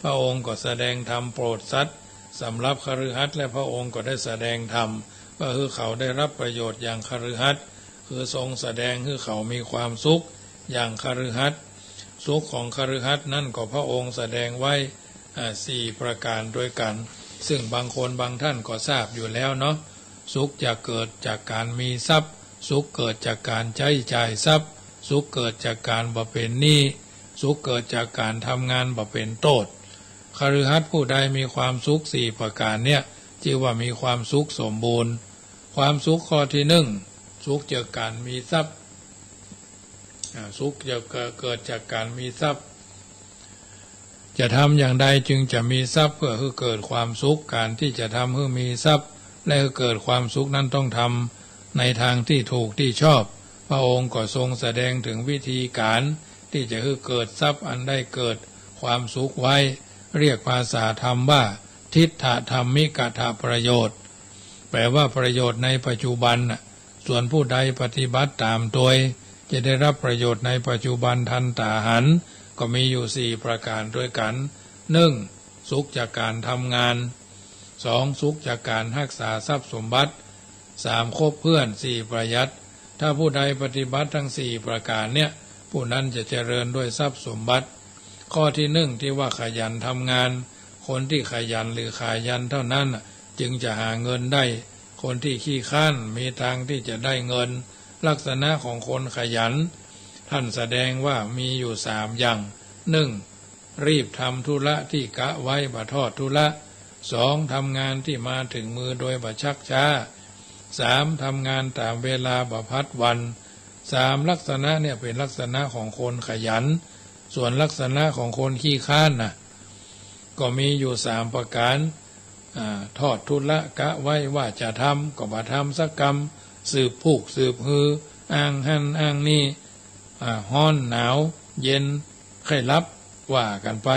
พระองค์ก็แสดงธรรมโปรดสัตว์สำหรับคฤหัสถ์ และพระองค์ก็ได้แสดงธรรมเพื่อหื้อเขาได้รับประโยชน์อย่างคฤหัสถ์ คือทรงแสดงหื้อเขามีความสุขอย่างคฤหัสถ์ สุขของคฤหัสถ์นั้นก็พระองค์แสดงไว้ อ่า สี่ประก๋านด้วยกั๋น ซึ่งบางคนบางท่านก็ทราบอยู่แล้วเนาะ สุขจะเกิดจากก๋านมีทรัพย์ สุขเกิดจากก๋านใจ๊จ่ายทรัพย์ สุขเกิดจากก๋านบ่เป๋นหนี้ สุขเกิดจากก๋านทำงานบ่เป๋นโต้ษ คฤหัสถ์ผู้ใดมีความสุขสี่ประก๋านเนี่ย จื้อว่ามีความสุขสมบูรณ์ ความสุขข้อตี้นึ่ง สุขจากก๋านมีทรัพย์ อ่า สุขจะเกิดจากก๋านมีทรัพย์ จะทำอย่างใดจึงจะมีทรัพย์เพื่อหื้อเกิดความสุข ก๋านตี้จะทำหื้อมีทรัพย์ และหื้อเกิดความสุขนั้นต้องทำในตางตี้ถูกตี้ชอบ พระองค์ก็ทรงแสดงเถิงวิธีก๋านตี้จะหื้อเกิดทรัพย์อันได้เกิดความสุขไว้ เรียกภาษาธรรมว่า ทิฏฐธรรมิกถประโยชน์ แปลว่าประโยชน์ในปัจจุบันน่ะ ส่วนผู้ใดปฏิบัติต๋ามตวย จะได้รับประโยชน์ในปัจจุบันทันต๋าหัน ก็มีอยู่สี่ประก๋านด้วยกั๋น นึ่ง สุขจากก๋านทำงาน สอง สุขจากก๋านฮักษาทรัพย์สมบัติ สาม คบเพื่อน สี่ ประหยัด ถ้าผู้ใดปฏิบัติตังสี่ประก๋านเนี่ย ผู้นั้นจะเจริญด้วยทรัพย์สมบัติ ข้อตี้นึ่งตี้ว่าขยันทำงาน คนตี้ขยันหรือขายันเต้านั้นน่ะ จึงจะหาเงินได้ คนตี้ขี้คร้านมีตางตี้จะได้เงิน ลักษณะของคนขยัน ท่านแสดงว่ามีอยู่สามอย่าง นึ่ง รีบทำธุระตี้กะไว้บ่ทอดธุระ สอง ทำงานตี้มาเถิงมือโดยบ่ชักช้า สาม ทำงานต๋ามเวลาบ่พัดวัน สาม ลักษณะเนี่ยเป๋นลักษณะของคนขยัน ส่วนลักษณะของคนขี้คร้านน่ะ ก็มีอยู่สามประก๋าน อ่า ทอดธุระกะไว้ว่าจะทำ ก็บ่ทำสักกำ สืบพูกสืบฮือ อ้างหั้นอ้างนี่ อ่า ฮ้อนหนาวเย็น ใค่หลับ ว่ากั๋นไป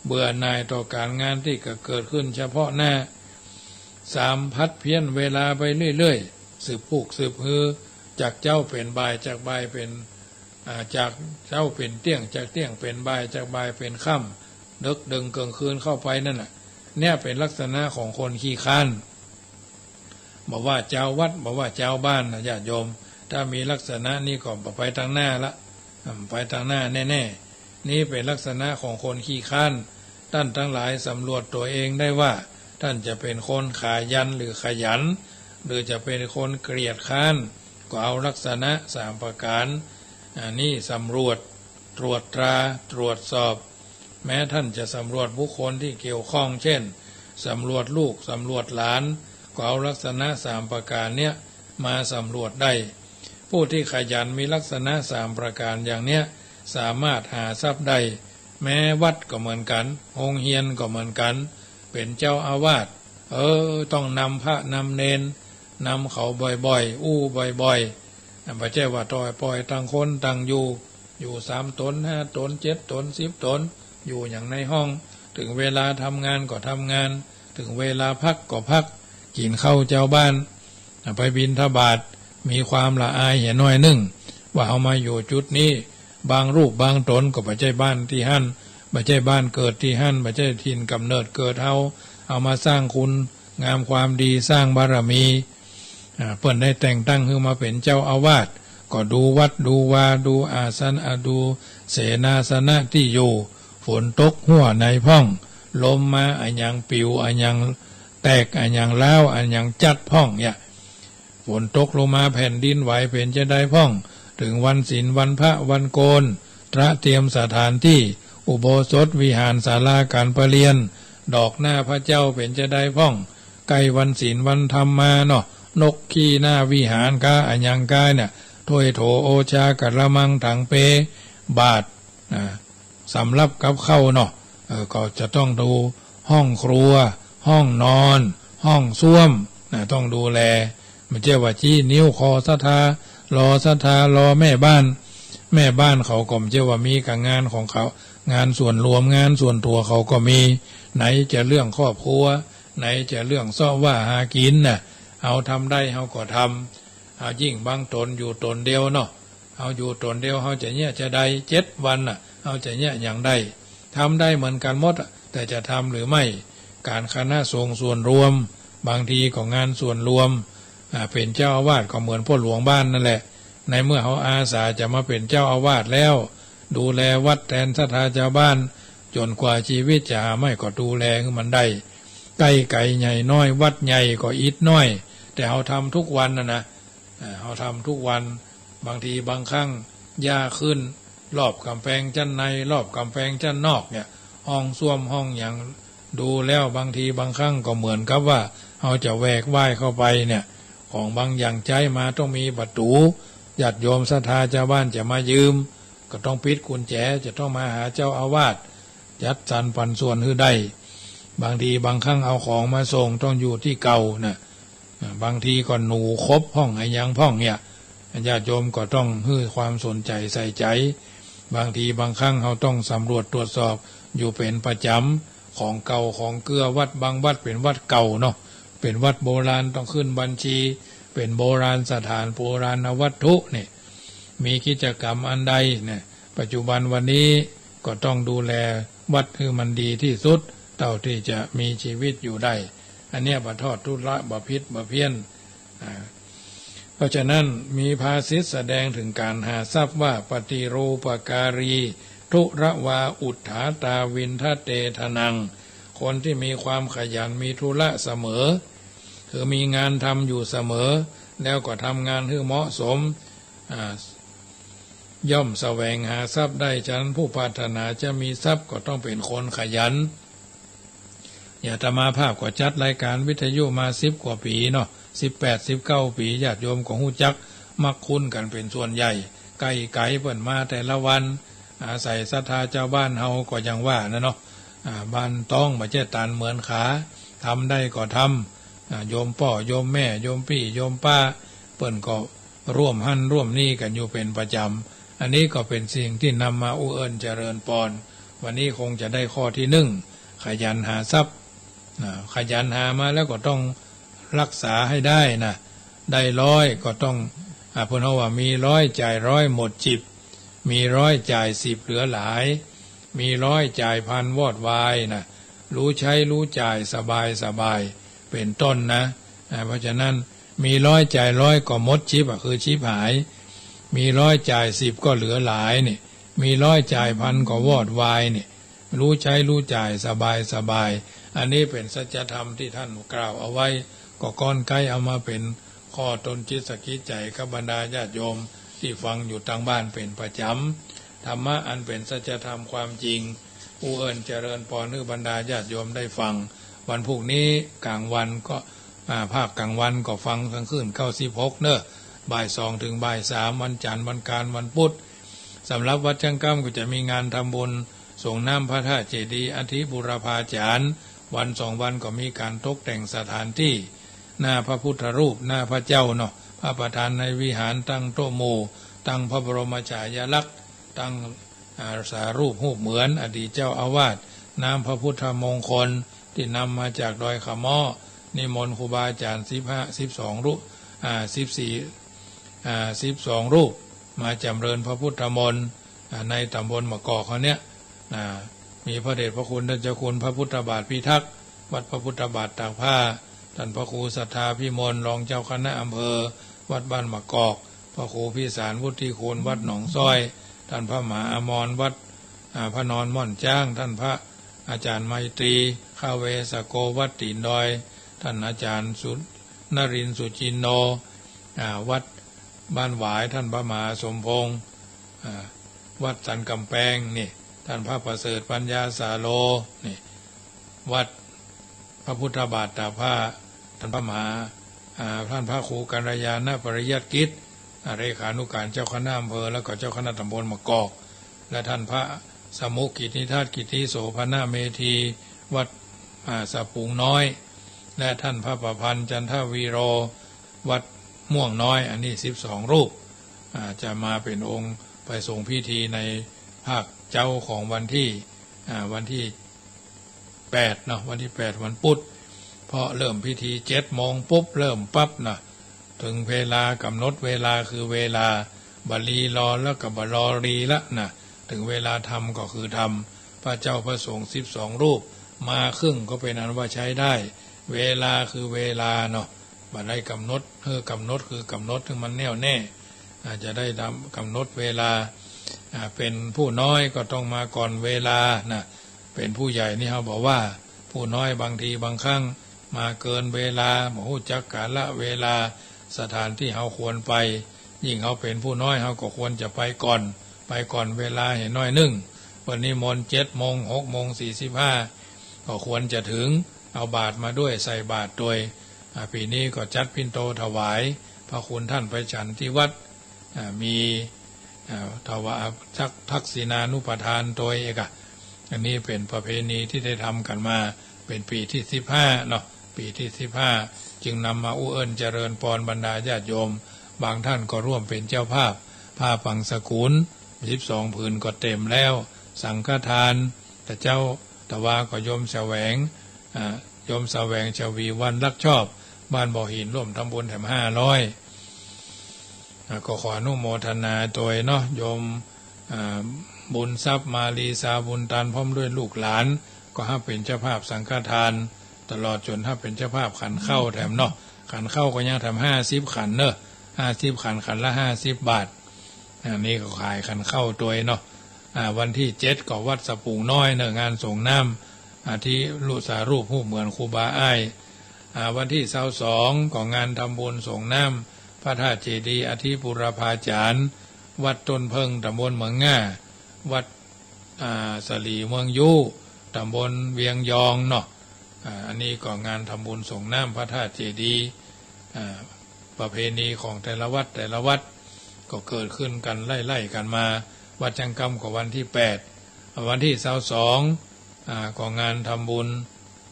เบื่อหน่ายต่อก๋านงานตี้กะเกิดขึ้นเฉพาะหน้า สาม ผัดเพี้ยนเวลาไปเรื่อยๆ สืบพูกสืบฮือ จากเจ๊าเป๋นบ่าย จากบ่ายเป๋น อ่า จากเจ๊าเป๋นเตี้ยง จากเตี้ยงเป๋นบ่าย จากบ่ายเป๋นค่ำ เดิ็กเดิ่งเกิ่งคืนเข้าไปนั่นน่ะ เนี่ยเป๋นลักษณะของคนขี้คร้าน บ่ว่าจาววัด บ่ว่าจาวบ้านนะญาติโยม ถ้ามีลักษณะนี้ก็บ่ไปตางหน้าละ อ่า ไปตางหน้าแน่ๆ นี่เป๋นลักษณะของคนขี้คร้าน ต้านตังหลายสำรวจตั๋วเองได้ว่า ต้านจะเป๋นคนขยันหรือขยัน หรือจะเป๋นคนเกียจคร้าน ก็เอาลักษณะสามประก๋าน อ่า นี้สำรวจ ตรวจตรา ตรวจสอบ แม้ต้านจะสำรวจบุคคลตี้เกี่ยวข้อง เจ้น สำรวจลูก สำรวจหลาน ก็เอาลักษณะสามประก๋านเนี้ยมาสำรวจได้ ผู้ตี้ขยันมีลักษณะสามประก๋านอย่างเนี้ย สามารถหาทรัพย์ได้ แม้วัดก็เหมือนกั๋น โฮงเฮียนก็เหมือนกั๋น เป๋นเจ้าอาวาส เออ ต้องนำพระนำเณร นำเขาบ่อยๆ อู้บ่อยๆ บ่ใจ้ว่าต่อยป่อยต่างคนต่างอยู่ อยู่สามต๋น ห้าต๋น เจ็ดต๋น สิบต๋น อยู่อย่างในห้อง เถิงเวลาทำงานก็ทำงาน เถิงเวลาพักก็พัก กิ๋นข้าวจาวบ้าน ไปบิณฑบาต มีความละอายเหียหน้อยนึ่ง ว่าเฮามาอยู่จุดนี้ บางรูปบางต๋นก็บ่ใจ้บ้านตี้หั้น บ่ใจ้บ้านเกิดตี้หั้น บ่ใจ้ถิ่นก๋ำเนิดเกิดเฮา เฮามาสร้างคุณงามความดี สร้างบารมี อ่า เปิ้นได้แต่งตั้งหื้อมาเป๋นเจ้าอาวาส ก็ดูวัดดูวา ดูอาสนะ อ่า ดูเสนาสนะตี้อยู่ ฝนตกหัวไหนพ่อง ลมมาอะหยังปิว อะหยังแตก อะหยังร้าว อะหยังจัดพ่องเนี่ย ฝนตกลงมาแผ่นดินไหวเป๋นจาใดพ่อง เถิงวันศีลวันพระวันโกน ตระเตรียมสถานตี้ อุโบสถวิหารศาลาก๋านประเรียน ดอกหน้าพระเจ้าเป๋นจาใดพ่อง ใก้วันศีลวันธรรมมาเนาะ นกขี้หน้าวิหารก๊าอะหยังก๊าเนี่ย ถ้วยโถโอชากะละมังถังเป บาตร อ่า สำหรับกับข้าวเนาะ เออ ก็จะต้องดูห้องครัว ห้องนอน ห้องส้วมนะ ต้องดูแล บ่ใจ้ว่าจี้นิ้วขอศรัทธา รอศรัทธา รอแม่บ้าน แม่บ้านเขาก็บ่ใจ้ว่ามีกะงานของเขา งานส่วนรวม งานส่วนตั๋วเขาก็มี ไหนจะเรื่องครอบครัว ไหนจะเรื่องเซาะว่าหากิ๋นน่ะ เฮาทำได้เฮาก็ทำ เฮายิ่งบางต๋นอยู่ต๋นเดียวเนาะ เฮาอยู่ต๋นเดียว เฮาจะเยียะจาใด เจ็ดวันน่ะ เฮาจะเยียะหยังได้ ทำได้เหมือนกั๋นหมดอะ แต่จะทำหรือไม่ ก๋านคณะสงฆ์ส่วนรวม บางทีก็งานส่วนรวม อ่า เป๋นเจ้าอาวาสก็เหมือนป้อหลวงบ้านนั่นแหละ ในเมื่อเฮาอาสาจะมาเป๋นเจ้าอาวาสแล้ว ดูแลวัดแตนศรัทธาจาวบ้าน จ๋นกว่าจีวิตจะหาใหม่ก็ดูแลหื้อมันได้ ใก้ไก๋ใหญ่น้อย วัดใหญ่ก็อิดน้อย แต่เฮาทำทุกวันน่ะนะ อ่า เฮาทำทุกวัน บางทีบางครั้งหญ้าขึ้น รอบก๋ำแปงจั้นใน รอบก๋ำแปงจั้นนอกเนี่ย ห้องส้วมห้องหยัง ดูแล้วบางทีบางครั้งก็เหมือนกับว่าเฮาจะแหวกว่ายเข้าไปเนี่ย ของบางอย่างใจ๊มาต้องมีประตู๋ ญาติโยมศรัทธาจาวบ้านจะมายืม ก็ต้องปิดกุญแจ จะต้องมาหาเจ้าอาวาส จัดสรรปันส่วนหื้อได้ บางทีบางครั้งเอาของมาส่งต้องอยู่ตี้เก่าน่ะ อ่า บางทีก็หนูขบพ่องอะหยังพ่องเนี่ย ญาติโยมก็ต้องหื้อความสนใจ๋ใส่ใจ๋ บางทีบางครั้งเฮาต้องสำรวจตรวจสอบอยู่เป๋นประจ๋ำ ของเก่าของเกื้อ วัดบางวัดเป๋นวัดเก่าเนาะ เป๋นวัดโบราณต้องขึ้นบัญชี เป๋นโบราณสถาน โบราณวัตถุนี่ มีกิจกรรมอันใดเนี่ย ปัจจุบันวันนี้ก็ต้องดูแลวัดหื้อมันดีตี้สุด เต้าตี้จะมีจีวิตอยู่ได้ อันเนี้ยบ่ทอดทุระ บ่ผิดบ่เพี้ยน อ่า เพราะฉะนั้นมีภาษิตแสดงเถิงก๋านหาทรัพย์ว่า ปฏิรูปการี ธุระวา อุฏฐาตา วิณฑะเต ทนัง คนตี้มีความขยัน มีธุระเสมอ คือมีงานทำอยู่เสมอ แล้วก็ทำงานหื้อเหมาะสม อ่า ย่อมแสวงหาทรัพย์ได้ ฉะนั้นผู้ปรารถนาจะมีทรัพย์ก็ต้องเป๋นคนขยัน อาตมาภาพก็จัดรายการวิทยุมาสิบกว่าปี๋เนาะ สิบแปด สิบเก้าปี๋ ญาติโยมก็ฮู้จักมักคุ้นกั๋นเป๋นส่วนใหญ่ ใก้ไก๋เปิ้นมาแต่ละวัน อาศัยศรัทธาจาวบ้านเฮาก็อย่างว่าน่ะเนาะ อ่า บ้านต้องบ่ใจ้ตันเหมือนขา ทำได้ก็ทำ อ่า โยมป้อ โยมแม่ โยมปี้ โยมป้า เปิ้นก็ร่วมหั้นร่วมนี่กั๋นอยู่เป๋นประจ๋ำ อันนี้ก็เป๋นสิ่งตี้นำมาอู้เอิ้นเจริญปอน วันนี้คงจะได้ข้อตี้นึ่ง ขยันหาทรัพย์ อ่า ขยันหามาแล้วก็ต้อง ฮักษาหื้อได้นะ ได้ร้อยก็ต้อง อ่า เปิ้นเฮาว่ามีร้อยจ่ายร้อยหมดจิบ มีร้อยจ่ายสิบเหลือหลาย มีร้อยจ่ายพันวอดวายนะ ฮู้ใจ๊ฮู้จ่ายสบายสบาย เป๋นต้นนะ อ่า เพราะฉะนั้นมีร้อยจ่ายร้อยก็หมดจิบอะ คือจิบหาย มีร้อยจ่ายสิบก็เหลือหลายนี่ มีร้อยจ่ายพันก็วอดวายนี่ ฮู้ใจ๊ฮู้จ่ายสบายสบาย อันนี้เป๋นสัจธรรมตี้ต้านกล่าวเอาไว้ ก็ก้อนใก๊เอามาเป๋นข้อต้นจิตสะกิดใจ๋กับบรรดาญาติโยมตี้ฟังอยู่ตางบ้านเป๋นประจ๋ำ ธรรมะอันเป๋นสัจธรรมความจริง อู้เอิ้นเจริญปอนหื้อบรรดาญาติโยมได้ฟัง วันพูกนี้ก๋างวันก็ อ่า ภาคก๋างวันก็ฟังตางคืนเก้าสิบหกเนาะ บ่ายสองเถิงบ่ายสาม วันจันทร์ วันอังคาร วันพุธ สำหรับวัดจั้งกำก็จะมีงานทำบุญส่งน้ำพระธาตุเจดีย์อธิบูรพาจารย์ วันสองวันก็มีก๋านตกแต่งสถานตี้ หน้าพระพุทธรูป หน้าพระเจ้าเนาะ พระประธานในวิหาร ตั้งโต๊ะหมู่ ตั้งพระบรมฉายาลักษณ์ ตั้ง อ่า สารูป รูปเหมือนอดีตเจ้าอาวาส น้ำพระพุทธมงคล ตี้นำมาจากดอยขะเมาะ นิมนต์ครูบาอาจารย์สิบห้า สิบสองรูป อ่า สิบสี่ อ่า สิบสองรูป มาจ๋ำเริญพระพุทธมนต์ อ่า ในต๋ำบลมะกอกเฮาเนี่ย อ่า มีพระเดชพระคุณต้านเจ้าคุณพระพุทธบาทพิทักษ์ วัดพระพุทธบาทตากผ้า ต้านพระครูสัทธาพิมล รองเจ้าคณะอำเภอวัดบ้านมะกอก พระครูพิสารวุฒิคุณ วัดหนองซ้อย ต้านพระมหาอมร วัด อ่า พระนอนม่อนจ๊าง ต้านพระอาจารย์ไมตรี คเวสโก วัดตี๋นดอย ต้านอาจารย์สุนรินทร์ สุจินโน อ่า วัดบ้านหวาย ต้านพระมหาสมพงษ์ อ่า วัดสันก๋ำแปงนี่ ต้านพระประเสริฐ ปัญญาสาโล นี่ วัดพระพุทธบาทตากผ้า ต้านพระมหา อ่า ต้านพระครูกัลยาณปริยัติกิจ อ่า เลขานุการเจ้าคณะอำเภอ แล้วก็เจ้าคณะต๋ำบลมะกอก และต้านพระสมุกิตนิทัศน์ กิตติโสภณเมธี วัด อ่า สะปูงน้อย และต้านพระประพันธ์ จันทวีโร วัดม่วงน้อย อันนี้สิบสองรูป อ่า จะมาเป๋นองค์ไปส่งพิธีในภาคเจ๊าของวันตี้ อ่า วันตี้แปดเนาะ วันตี้แปดวันปุ๊ด เพราะเริ่มพิธีเจ็ดโมงปุ๊บ เริ่มปั๊บนะ เถิงเวลาก๋ำหนดเวลาคือเวลา บ่รีรอแล้วก็บ่รอรีละนะ เถิงเวลาทำก็คือทำ พระเจ้าพระสงฆ์สิบสองรูป มาครึ่งก็เป๋นอันว่าใจ๊ได้ เวลาคือเวลาเนาะ บ่ได้ก๋ำหนด เออ ก๋ำหนดคือก๋ำหนดหื้อมันแน่วแน่ อ่า จะได้ต๋ามก๋ำหนดเวลา อ่า เป๋นผู้น้อยก็ต้องมาก่อนเวลานะ เป๋นผู้ใหญ่นี่เฮาบ่ว่า ผู้น้อยบางทีบางครั้งมาเกินเวลา บ่ฮู้จักกาละเวลา สถานตี้เฮาควรไป ยิ่งเฮาเป๋นผู้น้อยเฮาก็ควรจะไปก่อน ไปก่อนเวลาหื้อหน้อยนึ่ง เปิ้นนิมนต์เจ็ดโมง หกโมงสี่สิบห้า ก็ควรจะเถิง เอาบาตรมาด้วย ใส่บาตรตวย อ่า ปี๋นี้ก็จัดปิณโตถวาย พระคุณต้านไปฉันตี้วัด อ่า มี อ่า ถวาย ทัก ทักษิณานุปทานตวยเอกอะ อันนี้เป๋นประเพณีตี้ได้ทำกั๋นมา เป๋นปี๋ตี้สิบห้าเนาะ ปี๋ตี้สิบห้า จึงนำมาอู้เอิ้นเจริญปอนบรรดาญาติโยม บางต้านก็ร่วมเป๋นเจ้าภาพ ผ้าปังสกุล สิบสองผืนก็เต๋มแล้ว สังฆทาน แต่เจ้า แต่ว่าก็โยมแสวง อ่า โยมแสวง ชวีวรรณ รักชอบ บ้านบ่อหิน ร่วมทำบุญแถมห้าร้อย อ่า ก็ขออนุโมทนาตวยเนาะ โยม อ่า บุญทรัพย์ มาลี ซาบุญตัน พร้อมด้วยลูกหลาน ก็ฮับเป๋นเจ้าภาพสังฆทาน ตลอดจ๋นฮับเป๋นเจ้าภาพขันข้าวแถมเนาะ ขันข้าวก็ยังแถมห้าสิบขันเนาะ ห้าสิบขัน ขันละห้าสิบบาท อันนี้ก็ขายขันข้าวตวยเนาะ อ่า วันตี้เจ็ดก็วัดสะปูงน้อยเนาะ งานส่งน้ำ อธิสารูป รูปเหมือนครูบาอ้าย อ่า วันตี้ซาวสองก็งานทำบุญส่งน้ำพระธาตุเจดีย์อธิบูรพาจารย์ วัดต้นเผิ้ง ต๋ำบลเมืองง่า วัด อ่า สะหลีเมืองยู้ ต๋ำบลเวียงยองเนาะ อ่า อันนี้ก็งานทำบุญส่งน้ำพระธาตุเจดีย์ อ่า ประเพณีของแต่ละวัดแต่ละวัด ก็เกิดขึ้นกั๋นไล่ๆกั๋นมา วัดจั้งกำก็วันตี้แปด วันตี้ซาวสอง อ่า ก็งานทำบุญ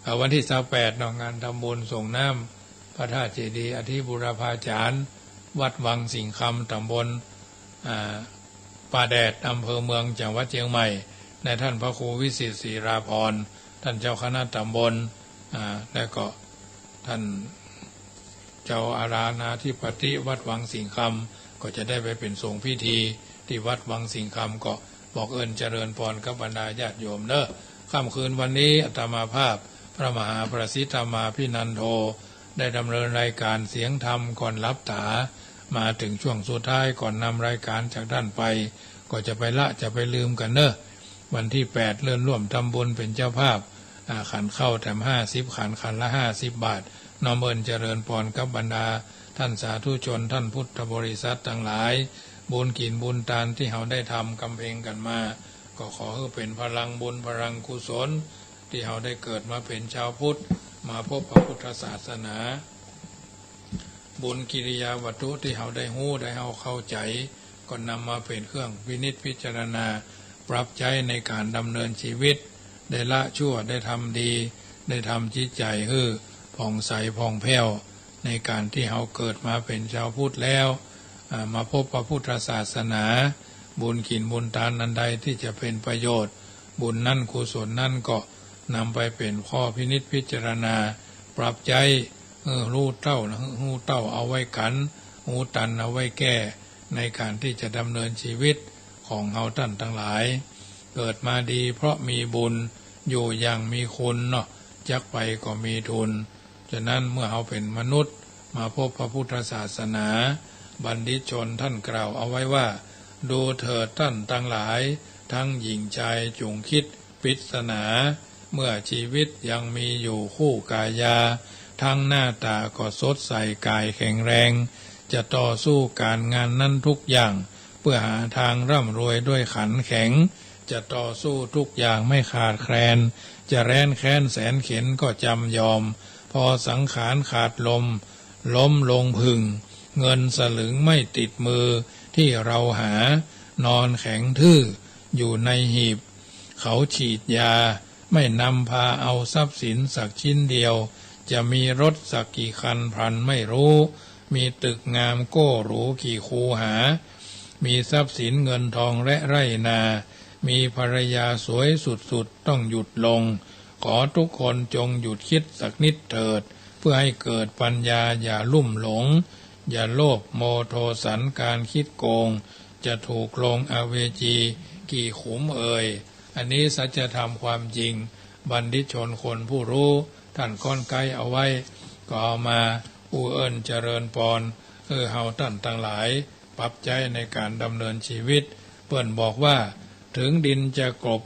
เอ่อ วันตี้ซาวแปดเนาะ งานทำบุญส่งน้ำพระธาตุเจดีย์อธิบุรพาจารย์ วัดวังสิงห์คำ ตำบล อ่า ป่าแดด อำเภอเมือง จังหวัดเจียงใหม่ ในท่านพระครูวิสิทธิ์ ศิราภรณ์ ท่านเจ้าคณะตำบล อ่า และก็ท่านเจ้าอาราธนาธิปติวัดวังสิงห์คำ ก็จะได้ไปเป๋นสงฆ์พิธีตี้วัดวังสิงห์คำ ก็บอกเอิ้นเจริญพรกับบรรดาญาติโยมเน้อ ค่ำคืนวันนี้อาตมาภาพ พระมหาประสิทธธรรมาภินันโท ได้ดำเนินรายการเสียงธรรมก่อนหลับต๋า มาเถิงช่วงสุดท้ายก่อนนำรายการจากท่านไป ก็จะไปละจะไปลืมกั๋นเน้อ วันตี้แปดเลื่อนร่วมทำบุญเป๋นเจ้าภาพ อ่า ขันข้าวแถมห้าสิบขัน ขันละห้าสิบบาท น้อมเอิ้นเจริญพรกับบรรดาท่านสาธุชน ท่านพุทธบริษัทตังหลาย บุญกิ๋นบุญตานตี้เฮาได้ทำกำเพ็งกั๋นมา ก็ขอหื้อเป๋นพลังบุญพลังกุศล ตี้เฮาได้เกิดมาเป๋นชาวพุทธ มาพบพระพุทธศาสนา บุญกิริยาวัตถุตี้เฮาได้ฮู้ได้เฮาเข้าใจ๋ ก็นำมาเป๋นเครื่องพินิจพิจารณา ปรับใจ๊ในก๋านดำเนินชีวิต ได้ละชั่ว ได้ทำดี ได้ทำจิตใจ๋หื้อผ่องใสผ่องแผ้ว ในก๋านตี้เฮาเกิดมาเป๋นชาวพุทธแล้ว อ่า มาพบพระพุทธศาสนา บุญกิ๋นบุญตานอันใดตี้จะเป๋นประโยชน์ บุญนั้นกุศลนั้นก็นำไปเป๋นข้อพินิจพิจารณา ปรับใจ๊ เออ ฮู้เต้านะ ฮู้เต้าเอาไว้กั๋น ฮู้ตันเอาไว้แก้ ในก๋านตี้จะดำเนินชีวิตของเฮาต้านตังหลาย เกิดมาดีเพราะมีบุญ อยู่อย่างมีคุณเนาะ จักไปก็มีทุน ฉะนั้นเมื่อเฮาเป๋นมนุษย์ มาพบพระพุทธศาสนา บัณฑิตชนท่านกล่าวเอาไว้ว่า ดูเถิดต้านตังหลาย ทั้งหญิงชายจุ่งคิด ปริศนา เมื่อชีวิตยังมีอยู่คู่กายา ทั้งหน้าต๋าก็สดใสกายแข็งแรง จะต่อสู้ก๋านงานนั้นทุกอย่าง เพื่อหาทางร่ำรวยด้วยขันแข็ง จะต่อสู้ทุกอย่างไม่ขาดแคลน จะแร้นแค้นแสนเข็ญก็จำยอม พอสังขารขาดลม ล้มลงผึ่ง เงินสลึงไม่ติดมือที่เราหา นอนแข็งทื่ออยู่ในหีบ เขาฉีดยา ไม่นำพาเอาทรัพย์สินสักชิ้นเดียว จะมีรถสักกี่คันพลันไม่รู้ มีตึกงามโก้หรูกี่คูหา มีทรัพย์สินเงินทองและไร่นา มีภรรยาสวยสุดๆ ต้องหยุดลง ขอทุกคนจงหยุดคิดสักนิดเถิด เพื่อให้เกิดปัญญา อย่าลุ่มหลง อย่าโลภโมโทสัน การคิดโกง จะถูกลงอเวจีกี่ขุมเอ่ย อันนี้สัจธรรมความจริง บัณฑิตชนคนผู้รู้ ท่านค่อนไกเอาไว้ ก็เอามาอู้เอิ้นเจริญปอน เออ เฮาต้านตังหลาย ปรับใจ๊ในก๋านดำเนินชีวิต เปิ้นบอกว่า ถึงดินจะกลบ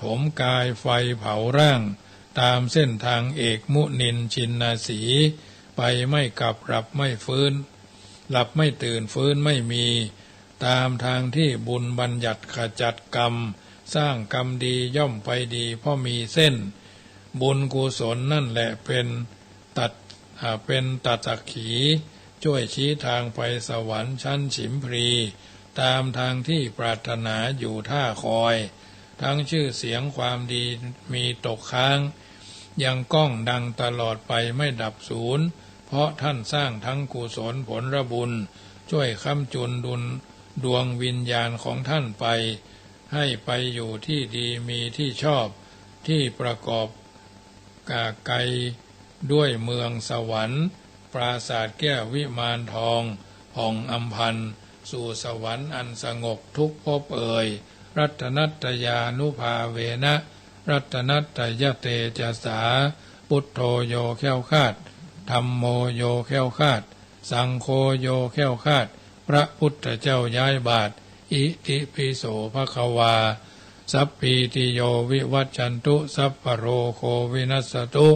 ถมกาย ไฟเผาร่าง ตามเส้นทางเอกมุนินทร์ชินนาสี ไปไม่กลับ หลับไม่ฟื้น หลับไม่ตื่น ฟื้นไม่มี ตามทางที่บุญบัญญัติขจัดกรรม สร้างกรรมดีย่อมไปดี เพราะมีเส้น บุญกุศลนั่นแหละเป็นตัด อ่า เป็นตสักขี ช่วยชี้ทางไปสวรรค์ชั้นฉิมพลี ตามทางที่ปรารถนาอยู่ถ้าคอย ทั้งชื่อเสียงความดีมีตกค้าง ยังก้องดังตลอดไปไม่ดับสูญ เพราะท่านสร้างทั้งกุศลผลบุญ ช่วยค้ำจุนดุลดวงวิญญาณของท่านไป ให้ไปอยู่ที่ดีมีที่ชอบ ที่ประกอบกาไกลด้วยเมืองสวรรค์ ปราสาทแก้ววิมานทอง ผ่องอำพันธ์ สู่สวรรค์อันสงบทุกภพเอ่ย รัตนัตตยานุภาเวนะ รัตนัตตยเตจสา พุทโธโยแคล้วคลาด ธัมโมโยแคล้วคลาด สังโฆโยแคล้วคลาด พระพุทธเจ้าย้ายบาท อิติปิโสภะคะวา สัพพีติโยวิวัชชันตุ สัพพะโรโควินัสสตุ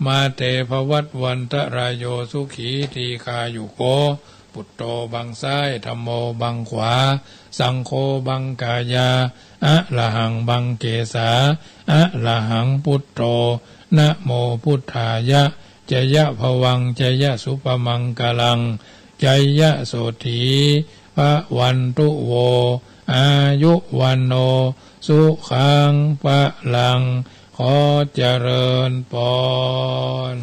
มาเตภวัตวันตะรายโย สุขีทีฆายุโก พุทโธบังซ้าย ธัมโมบังขวา สังโฆบังกายา อะระหังบังเกสา อะระหังพุทโธ นะโมพุทธายะ จยะภวัง จยะสุภมังคลัง จยะโสตถี ภะวันตุโว อายุวัณโณ สุขัง พะลัง ขอเจริญปอน